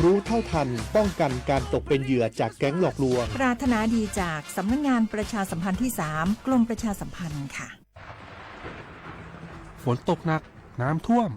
รู้เท่าทัน ป้องกันการตกเป็นเหยื่อจากแก๊งหลอกลวง ปรารถนาดีจากสำนักงานประชาสัมพันธ์ กรมประชาสัมพันธ์ค่ะ ฝนตกหนัก น้ำท่วม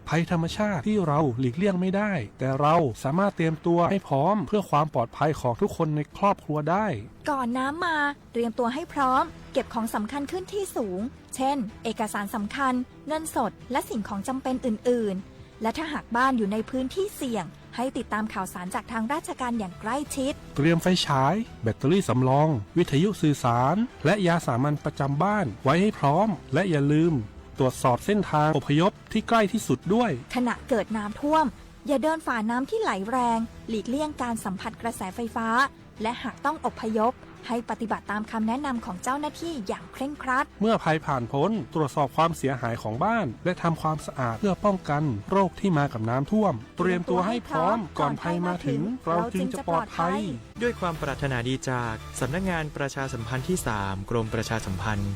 ภัยธรรมชาติที่เราหลีกเลี่ยงไม่ได้ แต่เราสามารถเตรียมตัวให้พร้อมเพื่อความปลอดภัยของทุกคนในครอบครัวได้ ก่อนน้ำมา เตรียมตัวให้พร้อม เก็บของสำคัญขึ้นที่สูง เช่น เอกสารสำคัญ เงินสด และสิ่งของจำเป็นอื่นๆ และถ้าหากบ้านอยู่ในพื้นที่เสี่ยง ให้ติดตามข่าวสารจากทางราชการอย่างใกล้ชิด เตรียมไฟฉาย แบตเตอรี่สำรอง วิทยุสื่อสาร และยาสามัญประจำบ้านไว้ให้พร้อม และอย่าลืมตรวจสอบเส้นทางอพยพที่ใกล้ที่สุดด้วย ขณะเกิดน้ำท่วม อย่าเดินฝ่าน้ำที่ไหลแรง หลีกเลี่ยงการสัมผัสกระแสไฟฟ้า และหากต้องอพยพ ให้ปฏิบัติตามคำแนะนำของเจ้าหน้าที่อย่างเคร่งครัด เมื่อภัยผ่านพ้น ตรวจสอบความเสียหายของบ้าน และทำความสะอาดเพื่อป้องกันโรคที่มากับน้ำท่วม เตรียมตัวให้พร้อม ก่อนภัยมาถึง เราจึงจะปลอดภัย ด้วยความปรารถนาดีจากสำนักงานประชาสัมพันธ์ที่สาม กรมประชาสัมพันธ์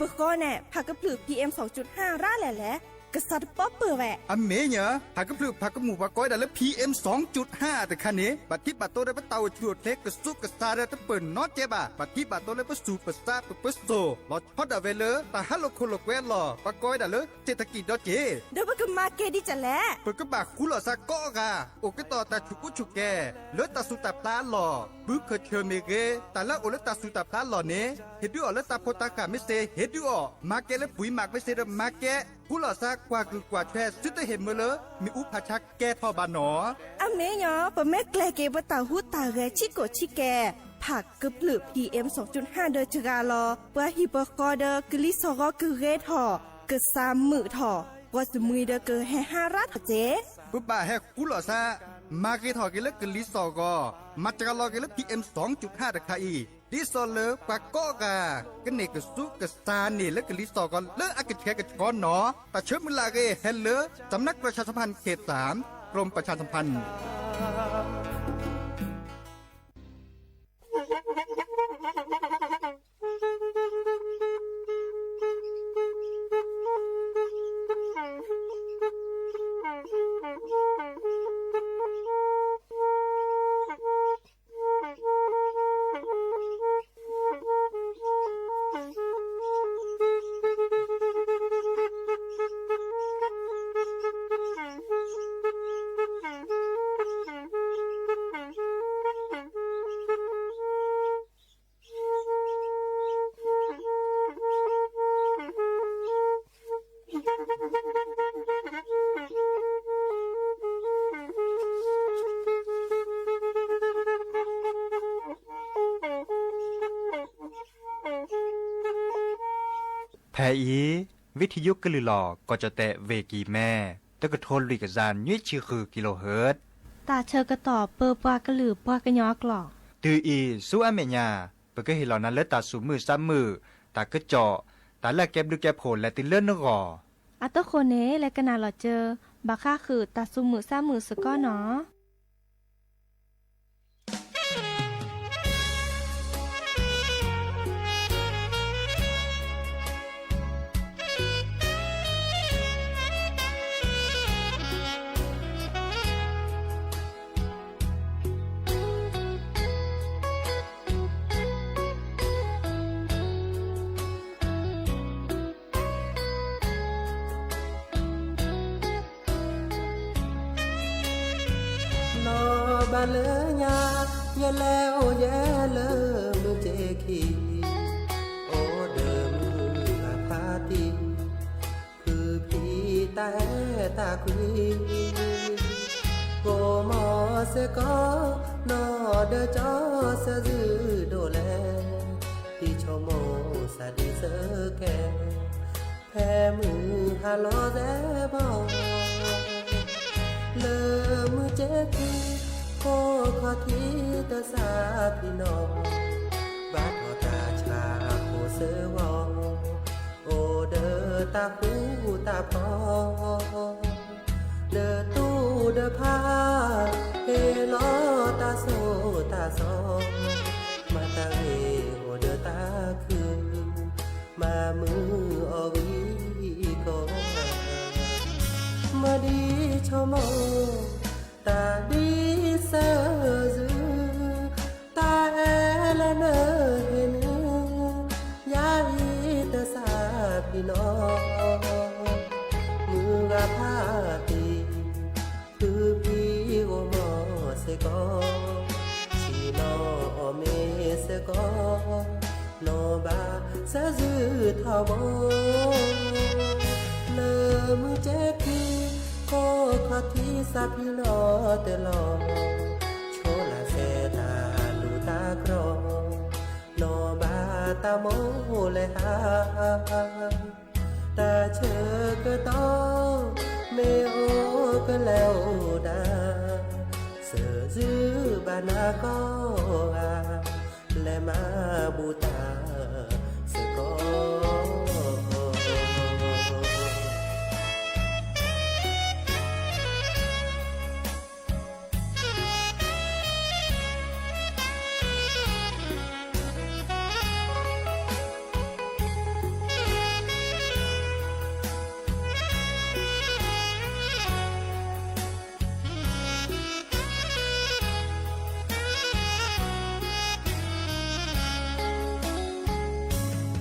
ပဟံၣ်ပဃီန့ၣ် ဖးကဖျၢၣ် PM สองจุดห้า ရၣ်လဲၣ်လဲၣ်, ကစးတပီပၢၢ်ဝဲ. အမ့ၢ်ညီ, ဖးကဖျၢၣ်ဖးကမူၣ်ပှၤကိးဝဲဒၣ်လၢ PM สองจุดห้า တခါန့ၣ် ဘၣ်ထံးဘၣ်တီဒီးပတၢ်အိၣ်ဆူၣ်အိၣ်ချ့ ကစိကစါဒီးတပၢၢ်နီတကဲဘၣ်. ဘၣ်ထံးဘၣ်တီလၢပသူၣ်ပသး ပပစိၤ လီၤဆီဒၣ်ဝဲလၢ တၢ်ဟးလိာ်ခိၣ်လိာ်ကွဲအလီၢ် ပှၤကိးဝဲဒၣ်လၢ เศรษฐกิจ ဒီးက့ၤ ဒီးပကမၤကဲဒ်လဲၣ်. ပကဘၣ်ဃူလိာ်သးကိးဂၤ အိၣ်ကတီၢ်တၢ်ဆူၣ်ကူဆူၣ်ကဲ လၢတၢ်သူၣ်တၢ်ဖျးအလီၢ်, ဘုခၢၣ်ဆၢၣ်မ့ၢ်ဂ့ၤ, တၢ်လၢအအိၣ်လၢတၢ်သူၣ်တၢ်ဖျးအလီၢ်န့ၣ် ဟ့ၣ်ဒုးအီၤလၢတၢ်ဖိတၢ်ဃၢ်မ့ၢ်စ့ၢ် ဟ့ၣ်ဒုးအီၤ, မၤကဲလၢပှၤမၤကမ့ၢ်စ့ၢ်ဒီးမၤကဲ, ဃူလိာ်သးကွၢ်ဂုာ်ကွၢ်ထွဲ ဆၢတဟ့ၣ်မၢလၢ မ့ၣ်အူဖးဆါကဲထီၣ်ဘၣ်နီၤ. အမ့ၢ်ညီ, ပမ့ၢ်ကျဲၤက့ၤပတၢ်ဟူးတၢ်ဂဲၤဆံးကိာ်ဆံးကဲ, ဖးကဖျၢၣ် PM สองจุดห้า ဒီးစှၤလီၤ ပှၤဟံၣ်ပဃီဒီးကလံၤစီၣ်ဂီၤကဂ့ၤထီၣ်, ကစၢ်မုာ်ထီၣ်, ပှၤစမှံၤဒီးကဟဲဟါရၣ်ထီၣ်က့ၤ. ပဘၣ်ဟဲဃူလိာ်သး မၤဂ့ၤထီၣ်က့ၤလၢကလံၤစီၣ်ဂီၤ, မၤစှၤလီၤက့ၤလၢ PM สองจุดห้า တခါအံၤ, ဒ်သိးလၢပှၤကိးဂၤ ကန့ၢ်ကစိကစါန့ၣ်လၢကလံၤစီၣ်ဂီၤလၢအကဆှဲကဆှီနီၤ. တၢ်ဆၢမုၢ်လၢ်အဂ့ၢ် ဟဲလၢ สำนักประชาสัมพันธ์เขตสาม กรมประชาสัมพันธ์ ဖဲအံၤ ဝံထံယုကလုၢ်လီၤ ကီၢ်ကၠီၣ်တဲၣ် ဝ့ၢ်ကံၢ်မဲ, တကထိလွံၢ်ကယၤနွံဆံဃု kilohertz, တၢ်ဆၢကတီၢ်ပၢပှၤကလုာ်ပှၤကညီအကျိာ်, တုၤအံၤဆူအမဲာ်ညါ ပကဟ့ၣ်လီၤနၤလၢတၢ်သူၣ်မုာ်သးမုာ်, တၢ်ကစီၣ်, တၢ်လၢအကဲဘျုးကဲဖှိၣ်လဲၤတုၤလၢနဂီၢ်. အတဃိန့ၣ် လဲၤကနၣ်လီၤစၢၤ ဘၣ်ဃးဃုာ်တၢ်သူၣ်မုာ်သးမုာ်စ့ၢ်ကီးနီၤ. နီၢ်ဘၣ်လၢညါ ယလဲၤအိၣ်ယဲလၢမုၢ်ကၠ့ခံ, အိၣ်ဒီးမုၢ်အဖါတံၢ်, ဖုဖံတၢ်အဲၣ်တၢ်ကွံ, ကိးမီၤစ့ၢ်ကီး နီၢ်ဒီးကၠီဆၢဇုဒိၣ်လဲၣ်, တံၤဆိကမိၣ်စၢ်ဒံးစၢကဲ, ဖဲမုၢ်ဟါလီၤသဲဘီ လၢမုၢ်ကၠ့ခံ, ခိၣ်ခီၣ်ထံတစးဖံးနီၣ်, ဘၣ်ထီၣ်တၢ်ဆါဖိစၢဝီ, အိၣ်ဒီးတၢ်ဃူတၢ်ဖိး, ဒီးတူၢ်ဒီးဖး, ဟ့ၣ်လီၤတၢ်ဆိၣ်တၢ်ဆီ, မၤတၢ်ဂ့ၤအိၣ်ဒီးတၢ်ခုၣ် မုၢ်အီၣ်ဂံၢ်ကီၢ်, မၤဒ်ဆိကမိၣ်, တၢ်ဒ်စၢၤယုၢ်, တၢ်အဲၣ်လၢနဟ့ၣ်နုၢ်, ယၤအံၤတစၢ်ဖံးနီၤ, မုၢ်ဂၤဖးတံၢ် ဖုဖံဂီၢ်မီၢ်စ့ၢ်ကီး, ဆ့ၣ်နီၤအီၣ်မ့ၤစ့ၢ်ကီး, နီၢ်ဘၣ်စၢၤယုၢ်ထီဘိ, လၢမုၢ်ကဲခံ, ခိၣ်ခီၣ်ထံးစးဖံလီၤတလီၤ, ဆိလၢ်စဲတၢ်လူၢ်တၢ်ကြီ, နီၢ်ဘၣ်တၢ်မိၣ်လဲၤဟး တၢ်ဆၢကတီၢ်, မ့ၢ်အိၣ်ကလဲၤအိၣ်ဒၣ်, စၢၤယုၢ်ဘၣ်နၤကီၢ်ဂၤ, လဲၤမၤဘူၣ်တၢ်စ့ၢ်ကီး.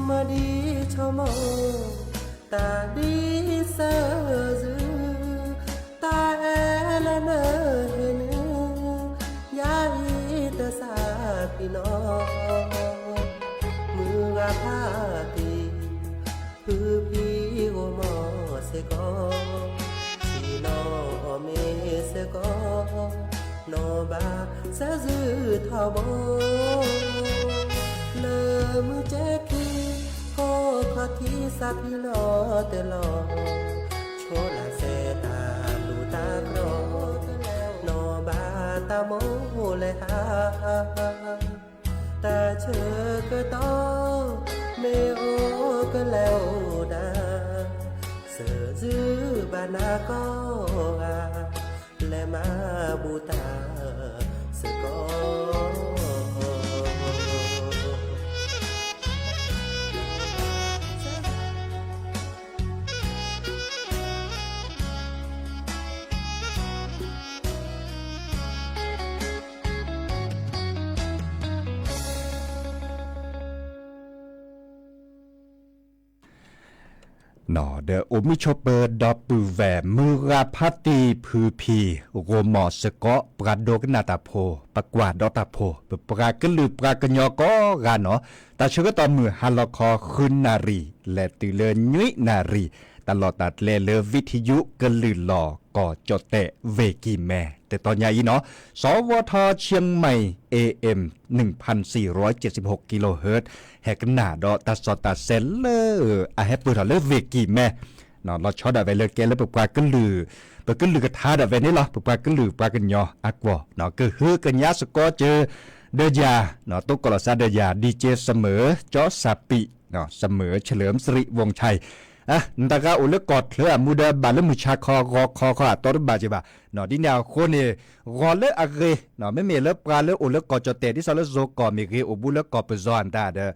မၤဒ်ဆိကမိၣ်, တၢ်ဒ်စၢၤယုၢ်, တၢ်အဲၣ်လၢနဟ့ၣ်နုၢ်, ယၤအံၤတစၢ်ဖံးနီၤ, မုၢ်ဂၤဖးတံၢ် ဖုဖံဂီၢ်မီၢ်စ့ၢ်ကီး, ဆ့ၣ်နီၤအီၣ်မ့ၤစ့ၢ်ကီး, နီၢ်ဘၣ်စၢၤယုၢ်ထီဘိ, လၢမုၢ်ကဲခံ, ခိၣ်ခီၣ်ထံးစးဖံလီၤတလီၤ, ဆိလၢ်စဲတၢ်လူၢ်တၢ်ကြီ, နီၢ်ဘၣ်တၢ်မိၣ်လဲၤဟး တၢ်ဆၢကတီၢ်, မ့ၢ်အိၣ်ကလဲၤအိၣ်ဒၣ်, စၢၤယုၢ်ဘၣ်နၤကီၢ်ဂၤ, လဲၤမၤဘူၣ်တၢ်စ့ၢ်ကီး. ဒီးအိၣ်မုာ်ဆိးပၢၤဒီပုၢ်ဝဲၢ် မုၢ်ဂၤဖးတံၢ်ဖုဖံ, ဂီၢ်မီၢ်စ့ၢ်ကီး ပှၤဒိကနၣ်တၢ်ဖိ, ပကွၢ်ဒီးတၢ်ဖိ, ပပှၤကလုာ်ပှၤကညီကိးဂၤနီၤ, တၢ်ဆၢကတီၢ်မုၢ်ဟါလီၤခီ ဃုနၣ်ရံၣ် လဲၤတုၤလၢနွံနၣ်ရံၣ်, တၢ်လီၢ်တၢ်ကျဲလၢ ဝံထယုကလုာ်လီၤ ကီၢ်ကၠီၣ်တဲၣ် ဝ့ၢ်ကံၢ်မဲ, တတီၤညါအံၤနီၤ, စဝထ เชียงใหม่ เอเอ็ม หนึ่งพันสี่ร้อยเจ็ดสิบหกกิโลเฮิรตซ์ ဟဲကနၣ်ဒီးတၢ်စီတၢ်ဆှံလၢ အဟဲပၢၢ်ထီၣ်လၢဝ့ၢ်ကံၢ်မဲ လီၤဆီဒၣ်ဝဲလၢကဲလၢပပှၤကလုာ်, ပကလုာ်ကထါဒၣ်ဝဲန့ၣ်လီၤ. ပပှၤကလုာ်ပှၤကညီအကွီၢ် ကဟုကညးစ့ၢ်ကီးစၢၤ ဒီးယၤ, တိကိးလီၤစၢ်ဒီးယၤ DJ စမၢၤ ကၠီစၢ်ပံး, စမၢၤ เฉลิมสิริวงศ์ชัย နတဂၤအိၣ်လၢကီၢ်ချၢအမူဒီး ဘၣ်လၢမုၢ်ဆါခီ ဂီၤခီခီ အတီတဘၣ်က့ၤဘၣ်, ဒ်န့ၣ်အဃိန့ၣ် ဂီၤလၢအဂ့ၤ, မ့မ့ၢ်လၢပှၤလၢအိၣ်လၢကီၢ်ကၠီၣ်တဲၣ် ဒ်သိးလၢယိၤကီၢ်မ့ၢ်ဂ့ၤ အိၣ်ဘူးလၢကီၢ်ပယီၤအတၢ်ဒီး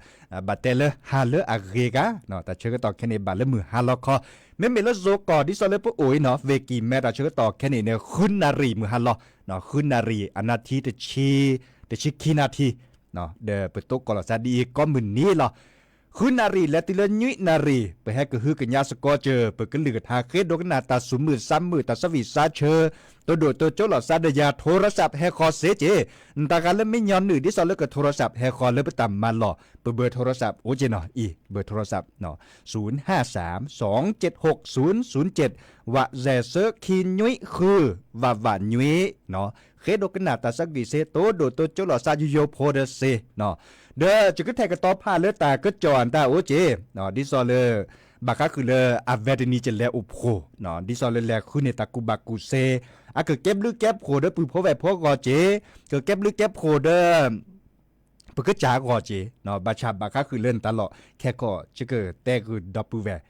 ဘၣ်တဲလၢဟါလၢအဂ့ၤကါ, တၢ်ဆၢကတီၢ်ခဲန့ၣ် ဘၣ်လၢမုၢ်ဟါလီၤခီ, မ့မ့ၢ်လၢယိၤကီၢ် ဒ်သိးလၢပအိၣ်အံၤနီၤ ဝ့ၢ်ကံၢ်မဲ တၢ်ဆၢကတီၢ်ခဲန့ၣ်န့ၣ် ဃုနၣ်ရံၣ်မုၢ်ဟါလီၤ, ဃုနၣ်ရံၣ် အနၣ်ထံ တဆံခံနၣ်ထံ ဒီးပတိကိးလီၤစၢ်ဒ်အံၤ ကိးမုၢ်နံၤလီၤ. ဃုနၣ်ရံၣ်လဲၤတုၤလၢနွံနၣ်ရံၣ် ပဟဲကဟုကညးစ့ၢ်ကီးစၢၤ ပကလုာ်ကထါ ဃ့ဒိကနၣ်တၢ်ဆူၣ်မုာ်ဆါမုာ် တၢ်ဆၢဝံၣ်ဆါဆၢ, တိဒိၣ်တိကၠိလီၤစၢ်ဒီးယၤ ထိရစးဟဲဃီၤစ့ၢ်ကီး, နတဂၤလၢမ့ၢ်ညီနုၢ် ဒ်သိးလၢကထိရစးဟဲဃီၤလၢပတၢ်မၤလီၢ် ပဘၢထိရစးအိၣ်က့ၤနီၤ အံၤ ဘၢထိရစး ศูนย์ห้าสาม สองเจ็ดหก ศูนย์ศูนย์เจ็ด ဝးစဲးဆၢခံနွံဃု ဝးဝးနွံ ဃ့ဒိကနၣ်တၢ်ဆၢဂံၢ်စ့ တိဒိၣ်တိကၠိလီၤစၢ် ယိယိဖိဒီးစ့, ဒီးယကထဲးကတီၤဖးလၢတၢ်ကစီၣ်အတၢ်အိၣ်က့ၤ, ဒ်သိးလၢ ဘၣ်ဃးဃုာ်လၢ အဝဲတနံၤကလဲၤအိၣ်ဖှိၣ်, ဒ်သိးလၢလဲၤဃုန့ၢ်တၢ်ကူၣ်ဘၣ်ကူၣ်သ့, အကကဲဘျုးကဲဖှိၣ်ဒီးပုၢ်ဖိဝဲၢ်ဖိအဂီၢ်က့ၤ, ကကဲဘျုးကဲဖှိၣ်ဒီး ပကစၢ်အဂီၢ်က့ၤ, ဘၣ်ဆၣ်ဘၣ်ဃးဃုာ်လၢနတၢ်လီၢ်ခဲကီၢ် ယကတဲဃုာ်ဒီပုၢ်ဝဲၢ်,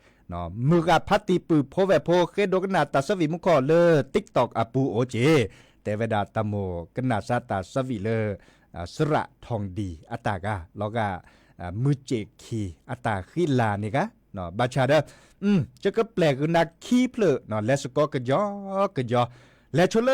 မုၢ်ဂၤဖးတံၢ်ပုၢ်ဖိဝဲၢ်ဖိ ဃ့ဒိကနၣ်တၢ်ဆၢဝံၣ်မူခိၣ်လၢ TikTok အပူၤအိၣ်က့ၤ, တဲဝဲဒၣ်တၢ်မိၣ်ကနၣ်စၢ်တၢ်ဆၢဝံၣ်လၢ စရးထီၣ်ဒံၣ်အတၢ်ဂၤ လီၤဂာ် မုၢ်စ့ၣ်ခံအတၢ်ဃံလၤန့ၣ်ဂ့ၤ, ဘၣ်ဆၣ်ဒီး ကပျဲၢ်ဃုာ်နၤခံဖျၢၣ် လဲၤစ့ၢ်ကီးကယီကယီ, လဲၤဆိလၢ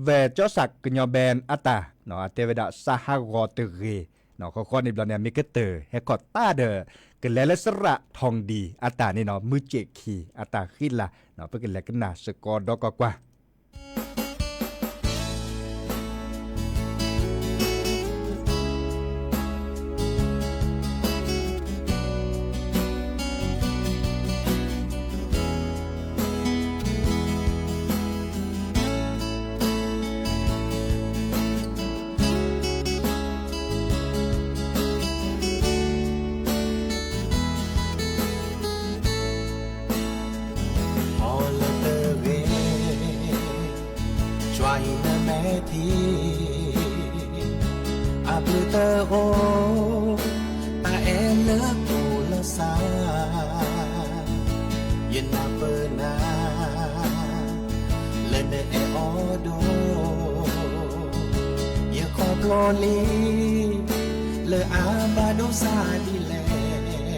ဝဲၢ်ကၠီစၣ်ကညီဘဲအတၢ်, အတဲဝဲဒၣ် စးဟးဂီၤတဂ့ၤ, ဃီဃီန့ၣ်ဘျီန့ၣ် မ့ၢ်ကတၢၢ်ဟဲခီၣ်တၢ်ဒီး ကလဲၤလၢစရးထီၣ်ဒံၣ်အတၢ်န့ၣ်နီၤ မုၢ်စ့ၣ်ခံအတၢ်ဃံလၤ, ပကလဲၤကနၣ်စ့ၢ်ကီးဒီးကွၢ်ကွၢ်. ဟီၣ်လၢတဂ့ၤ, ကွၢ်အံၤနမဲာ်ထံ အဘျုးတအိၣ်, တၢ်အဲၣ်လၢပူၤလီၤစၢ်, ယနၢ်ပၢၢ်နၤ လၢနအဲၣ်အီၤဒိၣ်, ယခီဖျိလံ လၢအဘၣ်ဒိဆါဒ်လဲၣ်, တၢ်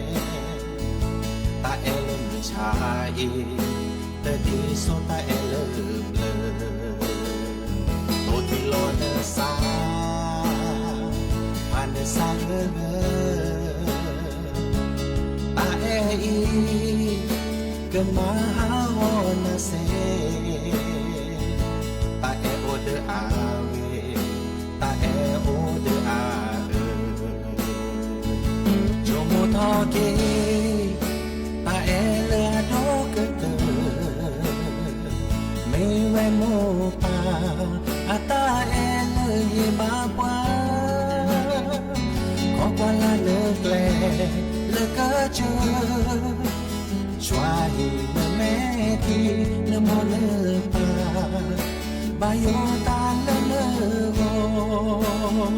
အဲၣ်လၢမုၢ်ဆါအံၤ တဒ်စိတၢ်အဲၣ်လၢဘျၢ, တိၢ်ထံလီၤနသး ဖးနသးဂၢၢ်ဂၢၢ်, တၢ်အဲၣ်အံၤ ကမၤဟးဂီၤနၤစ့ၢ်, တၢ်အဲၣ်အိၣ်ဒီးအဂ့ၤ, တၢ်အဲၣ်အိၣ်ဒီးအဂၢၢ်, ဆိကမိၣ်ထီၣ်က့ၤ တၢ်အဲၣ်လၢအဒိၣ်ကတၢၢ်, မ့ၢ်ဝဲမိၢ်ပၢ် အတၢ်အဲၣ်လၢယဘၣ်ပှၤ, ခီကွၢ်လၢနကျဲလၢကစၢၢ်, ကွၢ်အံၤနမဲာ်ထံ နမိၢ်နပၢ် ဘၣ်ယိၣ်တၢ်လၢနဂီၢ်,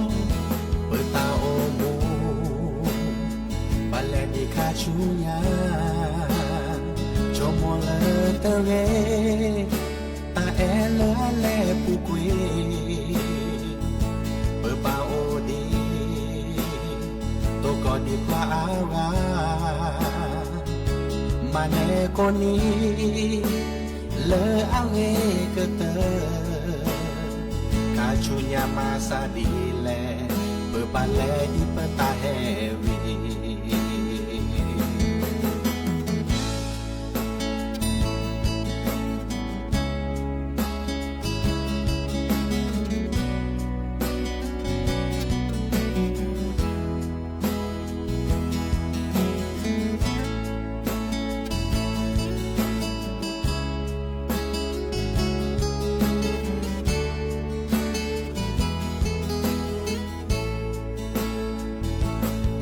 ပတၢ်အိၣ်မူ ပလဲၤဒံးခါဆူညါ, ဆိကမိၣ်လၢတဂ့ၤ, တၢ်အဲၣ်လၢအလဲၤပူၤကွံာ်, ပဘၣ်အိၣ်ဒံး တိၢ်ကီၢ်ဒံးပှၤအါဂၤ, မၤနၢၤကိးနံၤ လၢအဂ့ၤကတၢၢ်, ခါဆူညါမၤစၢ်ဒ်လဲၣ်, ပဘၣ်လဲၤဒံးပတၢ်ဟဲဝံၤ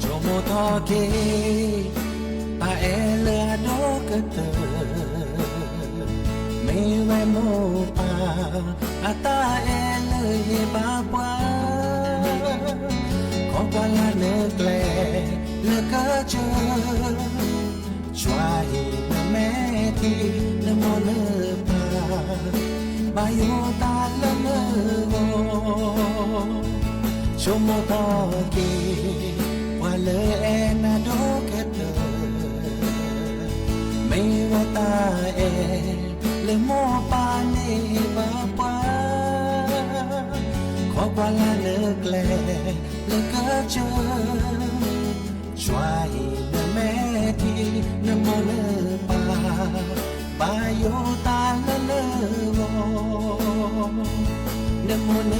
ဆိကမိၣ်ထီၣ်က့ၤ တၢ်အဲၣ်လၢအဒိၣ်ကတၢၢ်, မ့ၢ်ဝဲမိၢ်ပၢ် အတၢ်အဲၣ်လၢယဘၣ်ပှၤ, ခီကွၢ်လၢနကျဲ လၢကစၢၢ် ကွၢ်အံၤနမဲာ်ထံ နမိၢ်နပၢ် ဘၣ်ယိၣ်တၢ်လၢနဂီၢ်, ဆိကမိၣ်ထီၣ်က့ၤ ပှၤလၢအဲၣ်နၤဒိၣ်ကတၢၢ်, မ့ၢ်ဝဲတၢ်အဲၣ် လၢမိၢ်ပၢ်န့ၢ်ဘၣ်ပှၤ, ခီကွၢ်လၢနကျဲ လၢကစၢၢ် ကွၢ်အံၤနမဲာ်ထံ နမိၢ်နပၢ် ဘၣ်ယိၣ်တၢ်လၢနဂီၢ်, နမိၢ်န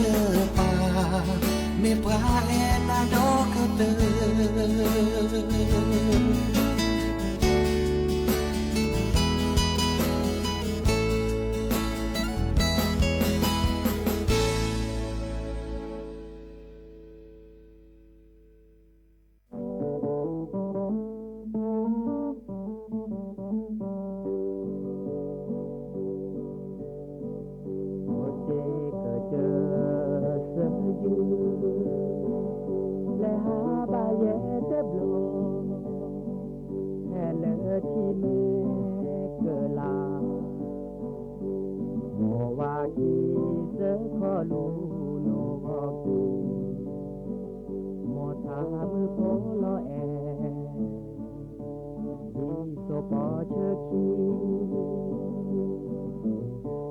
ပၢ် မ့ၢ်ပှၤအဲၣ်နၤဒိၣ်ကတၢၢ်. မိၢ်စ့ၢ်ကစၢ်ဆၢယုၢ် လဲၤဟးဘၣ်ယဲၢ်တဘျီ, ဖဲလၢထံမ့ၢ်ကလၤ, မိၢ်ဝၤခံစၢခီလူၤနိၣ်ဂီၤကံ, မိၢ်ထါမုၣ်ဖိလီၤအဲၣ် လၢဆၢကတီၢ်ဆၢခံ,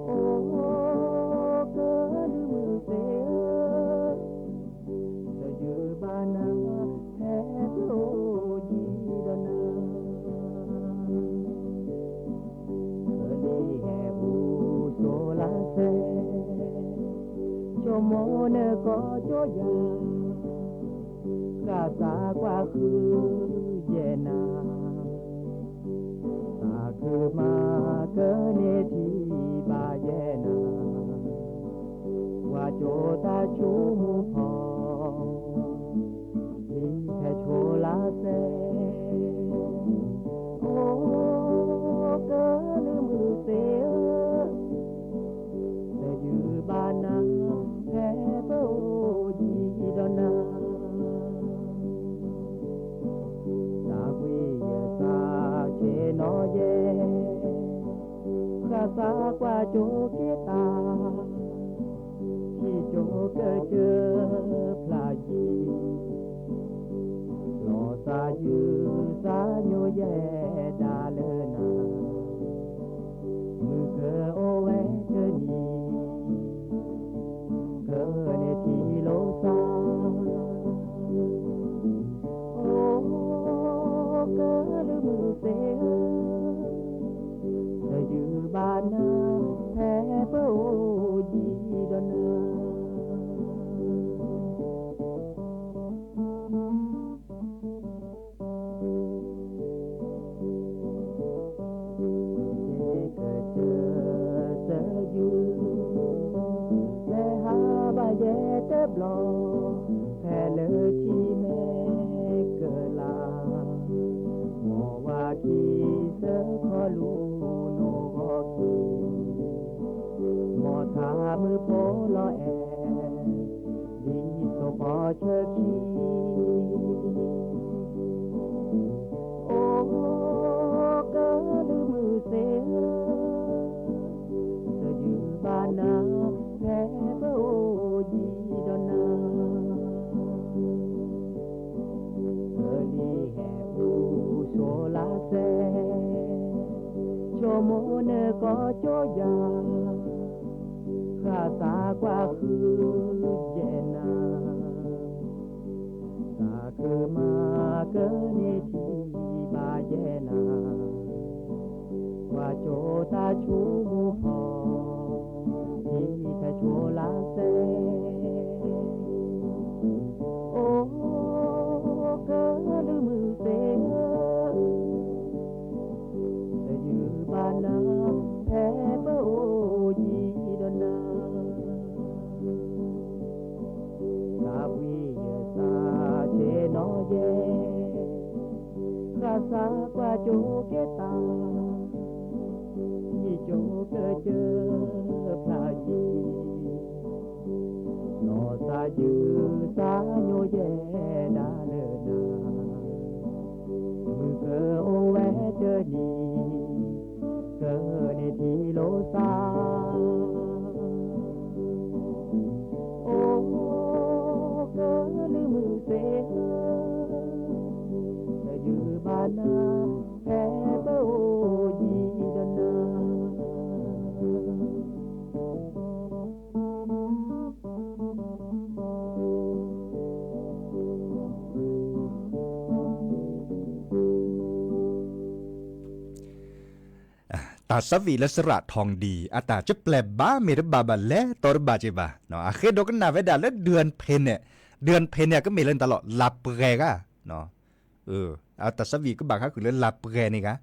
အိၣ်ကလုၢ်မုၢ်သ့ၣ်ဧၢ, တယုၢ်ဘၣ်နၤ ဖဲပအိၣ်ယံၤဒီးနၤ ကလံၤဟဲအိၣ်ဆိးလါစဲ, ဆိကမိၣ်နကီၢ်ကၠိယၤ, ဃၣ်သးကွၢ်ဃုယဲၢ်နၤ, သးခုမၤကန့ၢ်ထံၣ်ဘၣ်ယဲၢ်နၤ, ကွၢ်ကၠိတၢ်ဆိကမိၣ်ဖီ လံၤဟဲဆိးလါစဲ, အိၣ်ကလုၢ်မုၢ်သ့ၣ်ဧၢ, တယုၢ်ဘၣ်နၤ ဖဲပအိၣ်ယံၤဒီးနၤ တၢ်ဘှံးယဲၢ်သးဆ့ၣ်နီၤယဲၢ်, ဃၣ်သးကွၢ်ကၠိက့ၤတၢ်, ထံၣ်ကၠိကစၢၢ်ဖျါယံၤ, လီၤသးယုၢ်သးညိယဲၢ်ဒၣ်လၢနၤ, မုၢ်ကအိၣ်ဝဲတနံၤ ကန့ၢ်ထံၣ်လိာ်သး, အိၣ်ကလုၢ်မုၢ်သ့ၣ်ဧၢ, တယုၢ်ဘၣ်နၤ ဖဲပအိၣ်ယံၤဒီးနၤ ကစၢၢ်သယုၢ်, လဲၤဟးဘၣ်ယဲၢ်တဘျီ, ဖဲလၢထံမဲကလး, မ်ဝၤခံစၢခီလူၤနိၣ်ဂီၤခံ, မ်ထါမုၢ်ဖိလီၤအဲၣ် ဒ်သိးပီဆၢခံ, အိၣ်ကလုၢ်မုၢ်သ့ၣ်ဧၢ, တယုၢ်ဘၣ်နၤ ဖဲပအိၣ်ယံၤဒီးနၤ ကလံၤဟဲအိၣ်ဆိးလါစဲ, ဆိကမိၣ်နကီၢ်ကၠိယၤ, ဃၣ်သးကွၢ်ဃုယဲၢ်နၤ, သးခုမၤကန့ၢ်ထံၣ်ဘၣ်ယဲၢ်နၤ, ကွၢ်ကၠိတၢ်ဆိကမိၣ်ဖီ ထံၣ်ဖဲဆိးလါစဲ, အိၣ်ကလုၢ်မုၢ်သ့ၣ်ဧၢ, တယုၢ်ဘၣ်နၤ ဖဲပအိၣ်ယံၤဒီးနၤ တၢ်ဘှံးယဲၢ်သးဆ့ၣ်နီၤယဲၢ်, ဃၣ်သးကွၢ်ကၠိက့ၤတၢ်, ထံၣ်ကၠိကစၢၢ်ဖျါယံၤ, လီၤသးယုၢ်သးညိယဲၢ်ဒၣ်လၢနၤ, မုၢ်ကအိၣ်ဝဲတနံၤ ကန့ၢ်ထံၣ်လိာ်သး, အိၣ်ကလုၢ်မုၢ်သ့ၣ်ဧၢ, တယုၢ်ဘၣ်နၤ ဖဲပအိၣ်ယံၤဒီးနၤ တၢ်သးဝံၣ်လၢစရၣ်ထီၣ်ဒံၣ် အတၢ်ကပျဲၢ်ဘၣ်မ့ၢ်တဘၣ်ဘၣ်လဲၤတီတဘၣ်က့ၤဘၣ်, အဃ့ဒိကနၣ်ဝဲဒၣ်လၢဒုၣ်ဖ့န့ၣ်, ဒုၣ်ဖ့န့ၣ် အကမ့ၢ်လၢနတၢ်လီၢ်လါပှဲၤဂၤ, တၢ်သးဝံၣ်ကဘၣ်ဃါဃုာ်လၢလါပှဲၤန့ၣ်ဂၤ,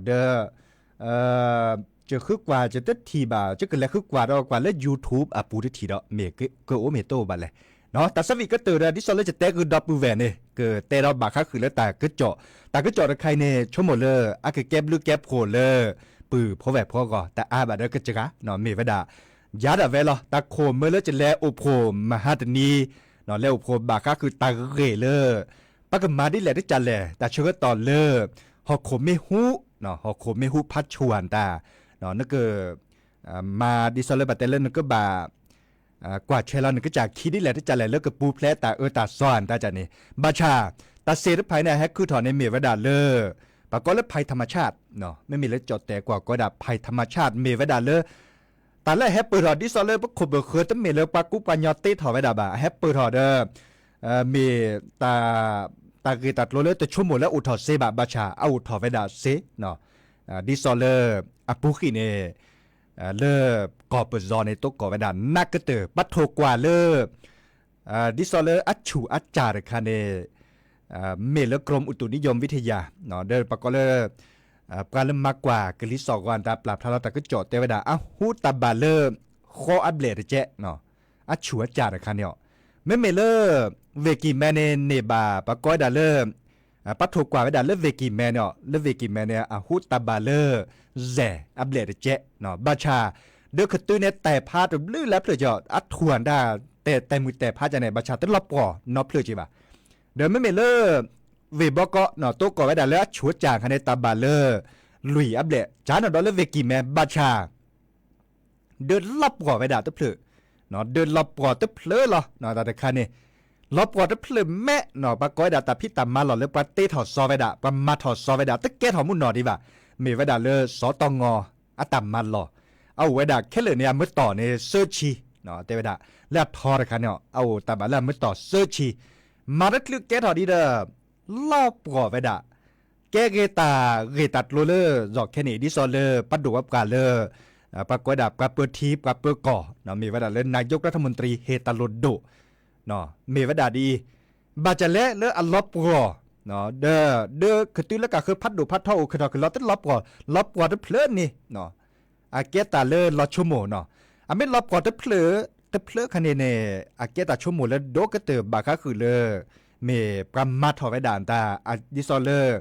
ဒီး ယဃုကွၢ်ယတထံၣ်ဘၣ် ယကလဲၤဃုကွၢ်ဒီးကွၢ်လၢ YouTube အပူၤတထံၣ်ဒီး မ့ၢ်ကအိၣ်မ့ၢ်တအိၣ်ဘၣ်လဲၣ်. တၢ်သးဝံၣ်ကတၢၢ်ဒီး ဒ်သိးလၢယတဲဃုာ်ဒီပုၢ်ဝဲၢ်န့ၣ် ကတဲဒီးဘၣ်ဃါဃုာ်လၢတၢ်ကစီၣ်, တၢ်ကစီၣ်တခါအံၤန့ၣ် ဆိကမိၣ်လၢ အကကဲဘျုးကဲဖှိၣ်လၢ ပုၢ်ဖိဝဲၢ်ဖိအဂီၢ် တအါဘၣ်ဒီးကစှၤ, မ့ၢ်ဝဲဒၣ် ယၤဒၣ်ဝဲလီၤ. တၢ်ခိၣ်မၢလၢယလဲၤအိၣ်ဖှိၣ်မဟါတနံၤ, လဲၤအိၣ်ဖှိၣ်ဘၣ်ဃါဃုာ်တၢ်ဂ့ၢ်လၢ ပကမၤဒ်လဲၣ်တကလဲၣ် တၢ်ဆၢကတီၢ်လၢ ဟီၣ်ခိၣ်မ့ၢ်ဟူ, ဟီၣ်ခိၣ်မ့ၢ်ဟူဖးဆူၣ်တၢ်, နက မၤဒ်သိးလၢပတဲလၢနကဘၣ် ကွၢ်ထွဲလီၤနကစၢ်ခံဒ်လဲၣ်တကလဲၣ်လၢကပူၤဖျဲးတၢ်အၢတၢ်သီအတၢ်န့ၣ်, ဘၣ်ဆၣ် တၢ်စ့ၣ်တဖၣ်န့ၣ် အဟဲခုၣ်ထီၣ်န့ၣ်မ့ၢ်ဝဲဒၣ်လၢ ပကိးလၢ ภัยธรรมชาติ မ့မ့ၢ်လၢကၠီၣ်တဲာ်ကွၢ်ကိးဝဲဒၣ် ภัยธรรมชาติ မ့ၢ်ဝဲဒၣ်လၢ တၢ်လၢအဟဲပၢၢ်ထီၣ်ဒ်သိးလၢပခိၣ်ပဃၢၤတမ့ၢ်လၢပှၤကူပှၤညီတ့ထီၣ်ဝဲဒၣ်ဘၣ် အဟဲပၢၢ်ထီၣ်ဒီး မ့ၢ် တၢ်ဂ့ၢ်တၢ်ကျိၤလၢတဆိကမိၣ်လၢအိၣ်ထီၣ်စ့ဘၣ် ဘၣ်ဆၣ်အအိၣ်ထီၣ်ဝဲဒၣ်စ့ ဒ်သိးလၢ အပူၤကွံာ်န့ၣ် လၢကီၢ်ပယီၤန့ၣ် တိကိးဝဲဒၣ် နးကတၢၢ် ပထိၣ်ကွၢ်လၢ ဒ်သိးလၢအဆူၣ်အစၢ်တခါန့ၣ် မ့ၢ်လၢ กรมอุตุนิยมวิทยา ဒီးပကိးလၢ ပှၤလၢမၤကွၢ်ကလံၤစိးဂီၤအတၢ်ပျၢ်ဖျါလီၤတၢ်ကစီၣ်တဲဝဲဒၣ် အဟူးတၢ်ဘၣ်လၢ ဃီအဘျဲၣ်တကဲး အဆူၣ်အစၢ်တခါန့ၣ်အီၤ မ့မ့ၢ်လၢ ဝ့ၢ်ကံၢ်မဲန့ၣ်န့ၢ်ဘၣ် ပကိးဝဲဒၣ်လၢ ပထိၣ်ကွၢ်ဝဲဒၣ်လၢဝ့ၢ်ကံၢ်မဲန့ၣ်အီၤ လၢဝ့ၢ်ကံၢ်မဲန့ၣ် အဟူးတၢ်ဘၣ်လၢ စဲၣ်အဘျဲၣ်တကဲး ဘၣ်ဆၣ် ဒၢးခတုန့ၣ် တဲာ်ဖးတဘျုးလၢဖျၢၣ်ကီး အထူၣ်အတၢ် တဲာ်တဲာ်မုၢ်တဲာ်ဖးကန့ၣ် ဘၣ်ဆၣ်တလီၤပှီၢ်နီတဖျၢၣ်က့ဘၣ် ဒီးမ့မ့ၢ်လၢ ဝ့ၢ်ဘီကီး တိကိးဝဲဒၣ်လၢအဆူၣ်အစၢ်ခါန့ၣ် တၢ်ဘၣ်လၢ လွံၢ်အဘျဲၣ် ကန့ၣ်ဒီးလၢဝ့ၢ်ကံၢ်မဲ ဘၣ်ဆၣ် ဒၢးလီၤပှီၢ်ဝဲဒၣ်တဖျၢၣ် ဒၢးလီၤပှီၢ်တဖျၢၣ်လီၤ တၢ်တခါန့ၣ် လီၤပှီၢ်တဖျၢၣ်မဲ ပှၤကိးဝဲဒၣ်တၢ်ဖံးတၢ်မၤလီၢ်လၢပှၤတ့ထီၣ်စီဝဲဒၣ် ပှၤမၤထီၣ်စီဝဲဒၣ် တကဲထီၣ်မုၢ်နီၢ်ဒံးဘၣ် မ့ၢ်ဝဲဒၣ်လၢ စီၤတီငီၤ အတၢ်မၤလီၢ် အအိၣ်ဝဲဒၣ်ခဲလၢာ်န့ၣ် အမုာ်တီၢ်န့ၣ် သၢဆံ တဲဝဲဒၣ် လၢအထီတခါန့ၣ် အအိၣ်တၢ်ဘၣ်လၢအမုာ်တီၢ်သၢဆံ မၤတချုးကဲထီၣ်ဒံးဒီး လီၤပှီၢ်ဝဲဒၣ် ကဲဂ့ၤတၢ်ဂ့ၢ်တၢ်ကျိၤလၢ ယီၤခဲန့ၣ် ဒ်သိးလၢပဒိၣ်ပှၤပှၢ်လၢ ပှၤကိးဝဲဒၣ်ပှၤပၢထံပှၤပၢကီၢ် မ့ၢ်ဝဲဒၣ်လၢ นายกรัฐมนตรี ဟ့ၣ်တၢ်လိၣ်ဒိၣ် မ့ၢ်ဝဲဒၣ်ဒ်အံၤ ဘၣ်ဆၣ်လဲၣ်လၢအလီၤပှီၢ် ဒီး ဒၢးခတုလၢကၢ်ဃၢဖးဒိၣ်ဖးထီအိၣ် ခဲထီၣ်ကလီၤတလီၤပှီၢ် လီၤပှီၢ်တဖျၢၣ်န့ၣ် အကဲတၢ်လၢလီၤဆိကမိၣ်နီၤ အမ့ၢ်လီၤပှီၢ်တဖျၢၣ် တဖျၢၣ်ခါန့ၣ်န့ၣ် အကဲတၢ်ဆိကမိၣ်လၢဒိၣ်ကတၢၢ်ဘၣ်ဃးဃုာ်လၢ မ့ၢ်ပှၤမၤထီၣ်ဝဲဒၣ်တၢ် ဒ်သိးလၢ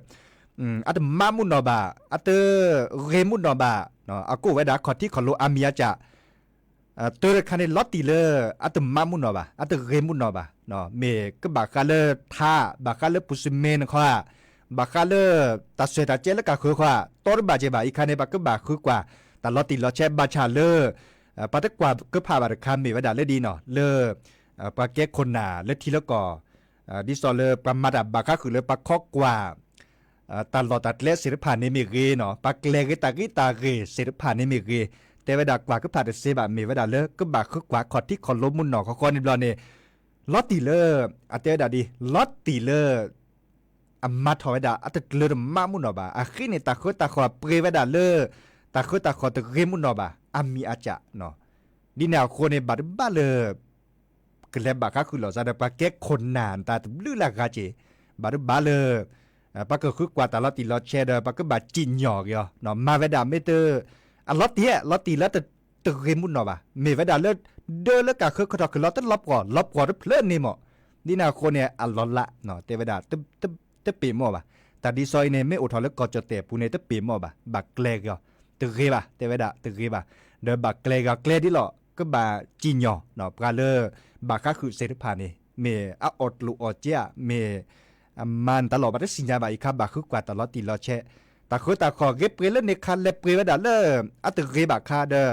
အတမၤမုၢ်နီၢ်ဘၣ် အတဂ့ၤမုၢ်နီၢ်ဘၣ် အကိးဝဲဒၣ်ခီၣ်ထံးခီၣ်လိၤအါမံၤအါစၢ် တၢ်တခါန့ၣ် လီၤတံၢ်လၢ အတမၤမုၢ်နီၢ်ဘၣ် အတဂ့ၤမုၢ်နီၢ်ဘၣ် မ့ၢ်ကဘၣ်ဃးလၢထး ဘၣ်ဃးလၢပူၤစမ့ၣ်နခီဧါ ဘၣ်ဃးလၢ တၢ်ဆဲးတၢ်ကဲလၢကၢ်ဃၢခီဧါ တီတဘၣ်က့ဘၣ် အံၤခါန့ၣ် ပကဘၣ်ဃုကွၢ် တၢ်လီၤတံၢ်လီၤဆဲးဘၣ်ဆၣ်လၢ ပှၤတကွၢ်ကဖၣ်ဘၣ်တခါမ့ၢ်ဝဲဒၣ်လၢဒ်နီၤ လၢ ပှၤကဲခိၣ်နၢ်လၢထံလၢကီၢ် ဒ်သိးလၢပှၤမၤတၢ်ဘၣ်ဃးဃုာ်လၢပှၤခီကွၢ် တၢ်လီၢ်တၢ်ကျဲသ့ၣ်တဖၣ်န့ၣ်မ့ၢ်ဂ့ၤနီၤ ပှၤကျဲၤဂ့ၤတၢ်ဂ့ၢ်တၢ်ဂ့ၢ်သ့ၣ်တဖၣ်န့ၣ်မ့ၢ်ဂ့ၤ တဲဝဲဒၣ်ကွၢ်ကဖၣ်တသ့ဘၣ် မ့ၢ်ဝဲဒၣ်လၢကဘၣ်ဃုကွၢ်ခီၣ်ထံးခီၣ်လိၤမုၢ်နီၢ်ဃီဃီန့ၣ်ဘျီန့ၣ် လီၤတံၢ်လၢ အတဲဝဲဒၣ်ဒ် လီၤတံၢ်လၢ အမၤထီၣ်ဝဲဒၣ် အတကျၢၤတမးမုၢ်နီၢ်ဘၣ် အဃိန့ၣ် တၢ်ဃၢတၢ်ဃီၤပှ့ၤဝဲဒၣ်လၢ တၢ်ဃၢတၢ်ဃီၤတဂ့ၤမုၢ်နီၢ်ဘၣ် အါမံၤအါစၢ် ဒ်န့ၣ်အဃိန့ၣ် ဘၣ်တဘၣ်လၢ ကလဲၤဘၣ်ဃးဃုာ်လိာ်သးဒီး ပှၤကဲခိၣ်နၢ်တၢ်တဘျုးလၢအဂၤက့ၤ ဘၣ်တဘၣ်လၢ ပှၤကဃုကွၢ်တၢ်လီၤတံၢ်လီၤဆဲးဒီး ပှၤကဘၣ်စံၣ်ညီၣ်က့ၤအီၤ မၤဝဲဒၣ်မ့ၢ်တ အလီၤတံၢ် လီၤတံၢ်လၢတဂ့ၤမုၢ်နီၢ်ဘၣ် မ့ၢ်ဝဲဒၣ်လၢ ဒၢလၢကၢ်ဃၢခီၣ်ထီၣ်ကလီၤတလီၤပှီၢ် လီၤပှီၢ်တဖျၢၣ်န့ၣ်မး ဒ်န့ၣ်အဃိန့ၣ် အလီၤလး တဲဝဲဒၣ် တပ့ၤမီၢ်ဘၣ် တၢ်ဒ်သိးအံၤန့ၣ် မ့ၢ်အိၣ်ထီၣ်လၢကီၢ်ကၠီၣ်တဲာ်အပူၤန့ၣ် တပ့ၤမီၢ်ဘၣ် ဘၣ်ကျဲၤက့ၤအီၤ တဂ့ၤဘၣ် တဲဝဲဒၣ်တဂ့ၤဘၣ် ဒီးဘၣ်ကျဲၤက့ၤအီၤ ကျဲၤဒ်လီၤ ကဘၣ်စံၣ်ညီၣ် ပှၤလၢ ဘၣ်ဃးဃုာ်သ့ၣ်တဖၣ်န့ၣ် မ့ၢ်အအီၣ်ကျိၣ်အီၣ်စ့ဧါ မ့ၢ် အမၤနတၢ်လီၢ်ဘၣ်တသ့ၣ်ညါဘၣ် အံၤခါဘၣ်ဃုကွၢ်တၢ်လီၤတံၢ်လီၤဆဲး တၢ်ဃၢတၢ်ဃီၤဂ့ၤပှ့ၤလၢန့ၣ်ခါ လဲၤပှ့ၤဝဲဒၣ်လၢ အတဂ့ၤဘၣ်ခါဒီး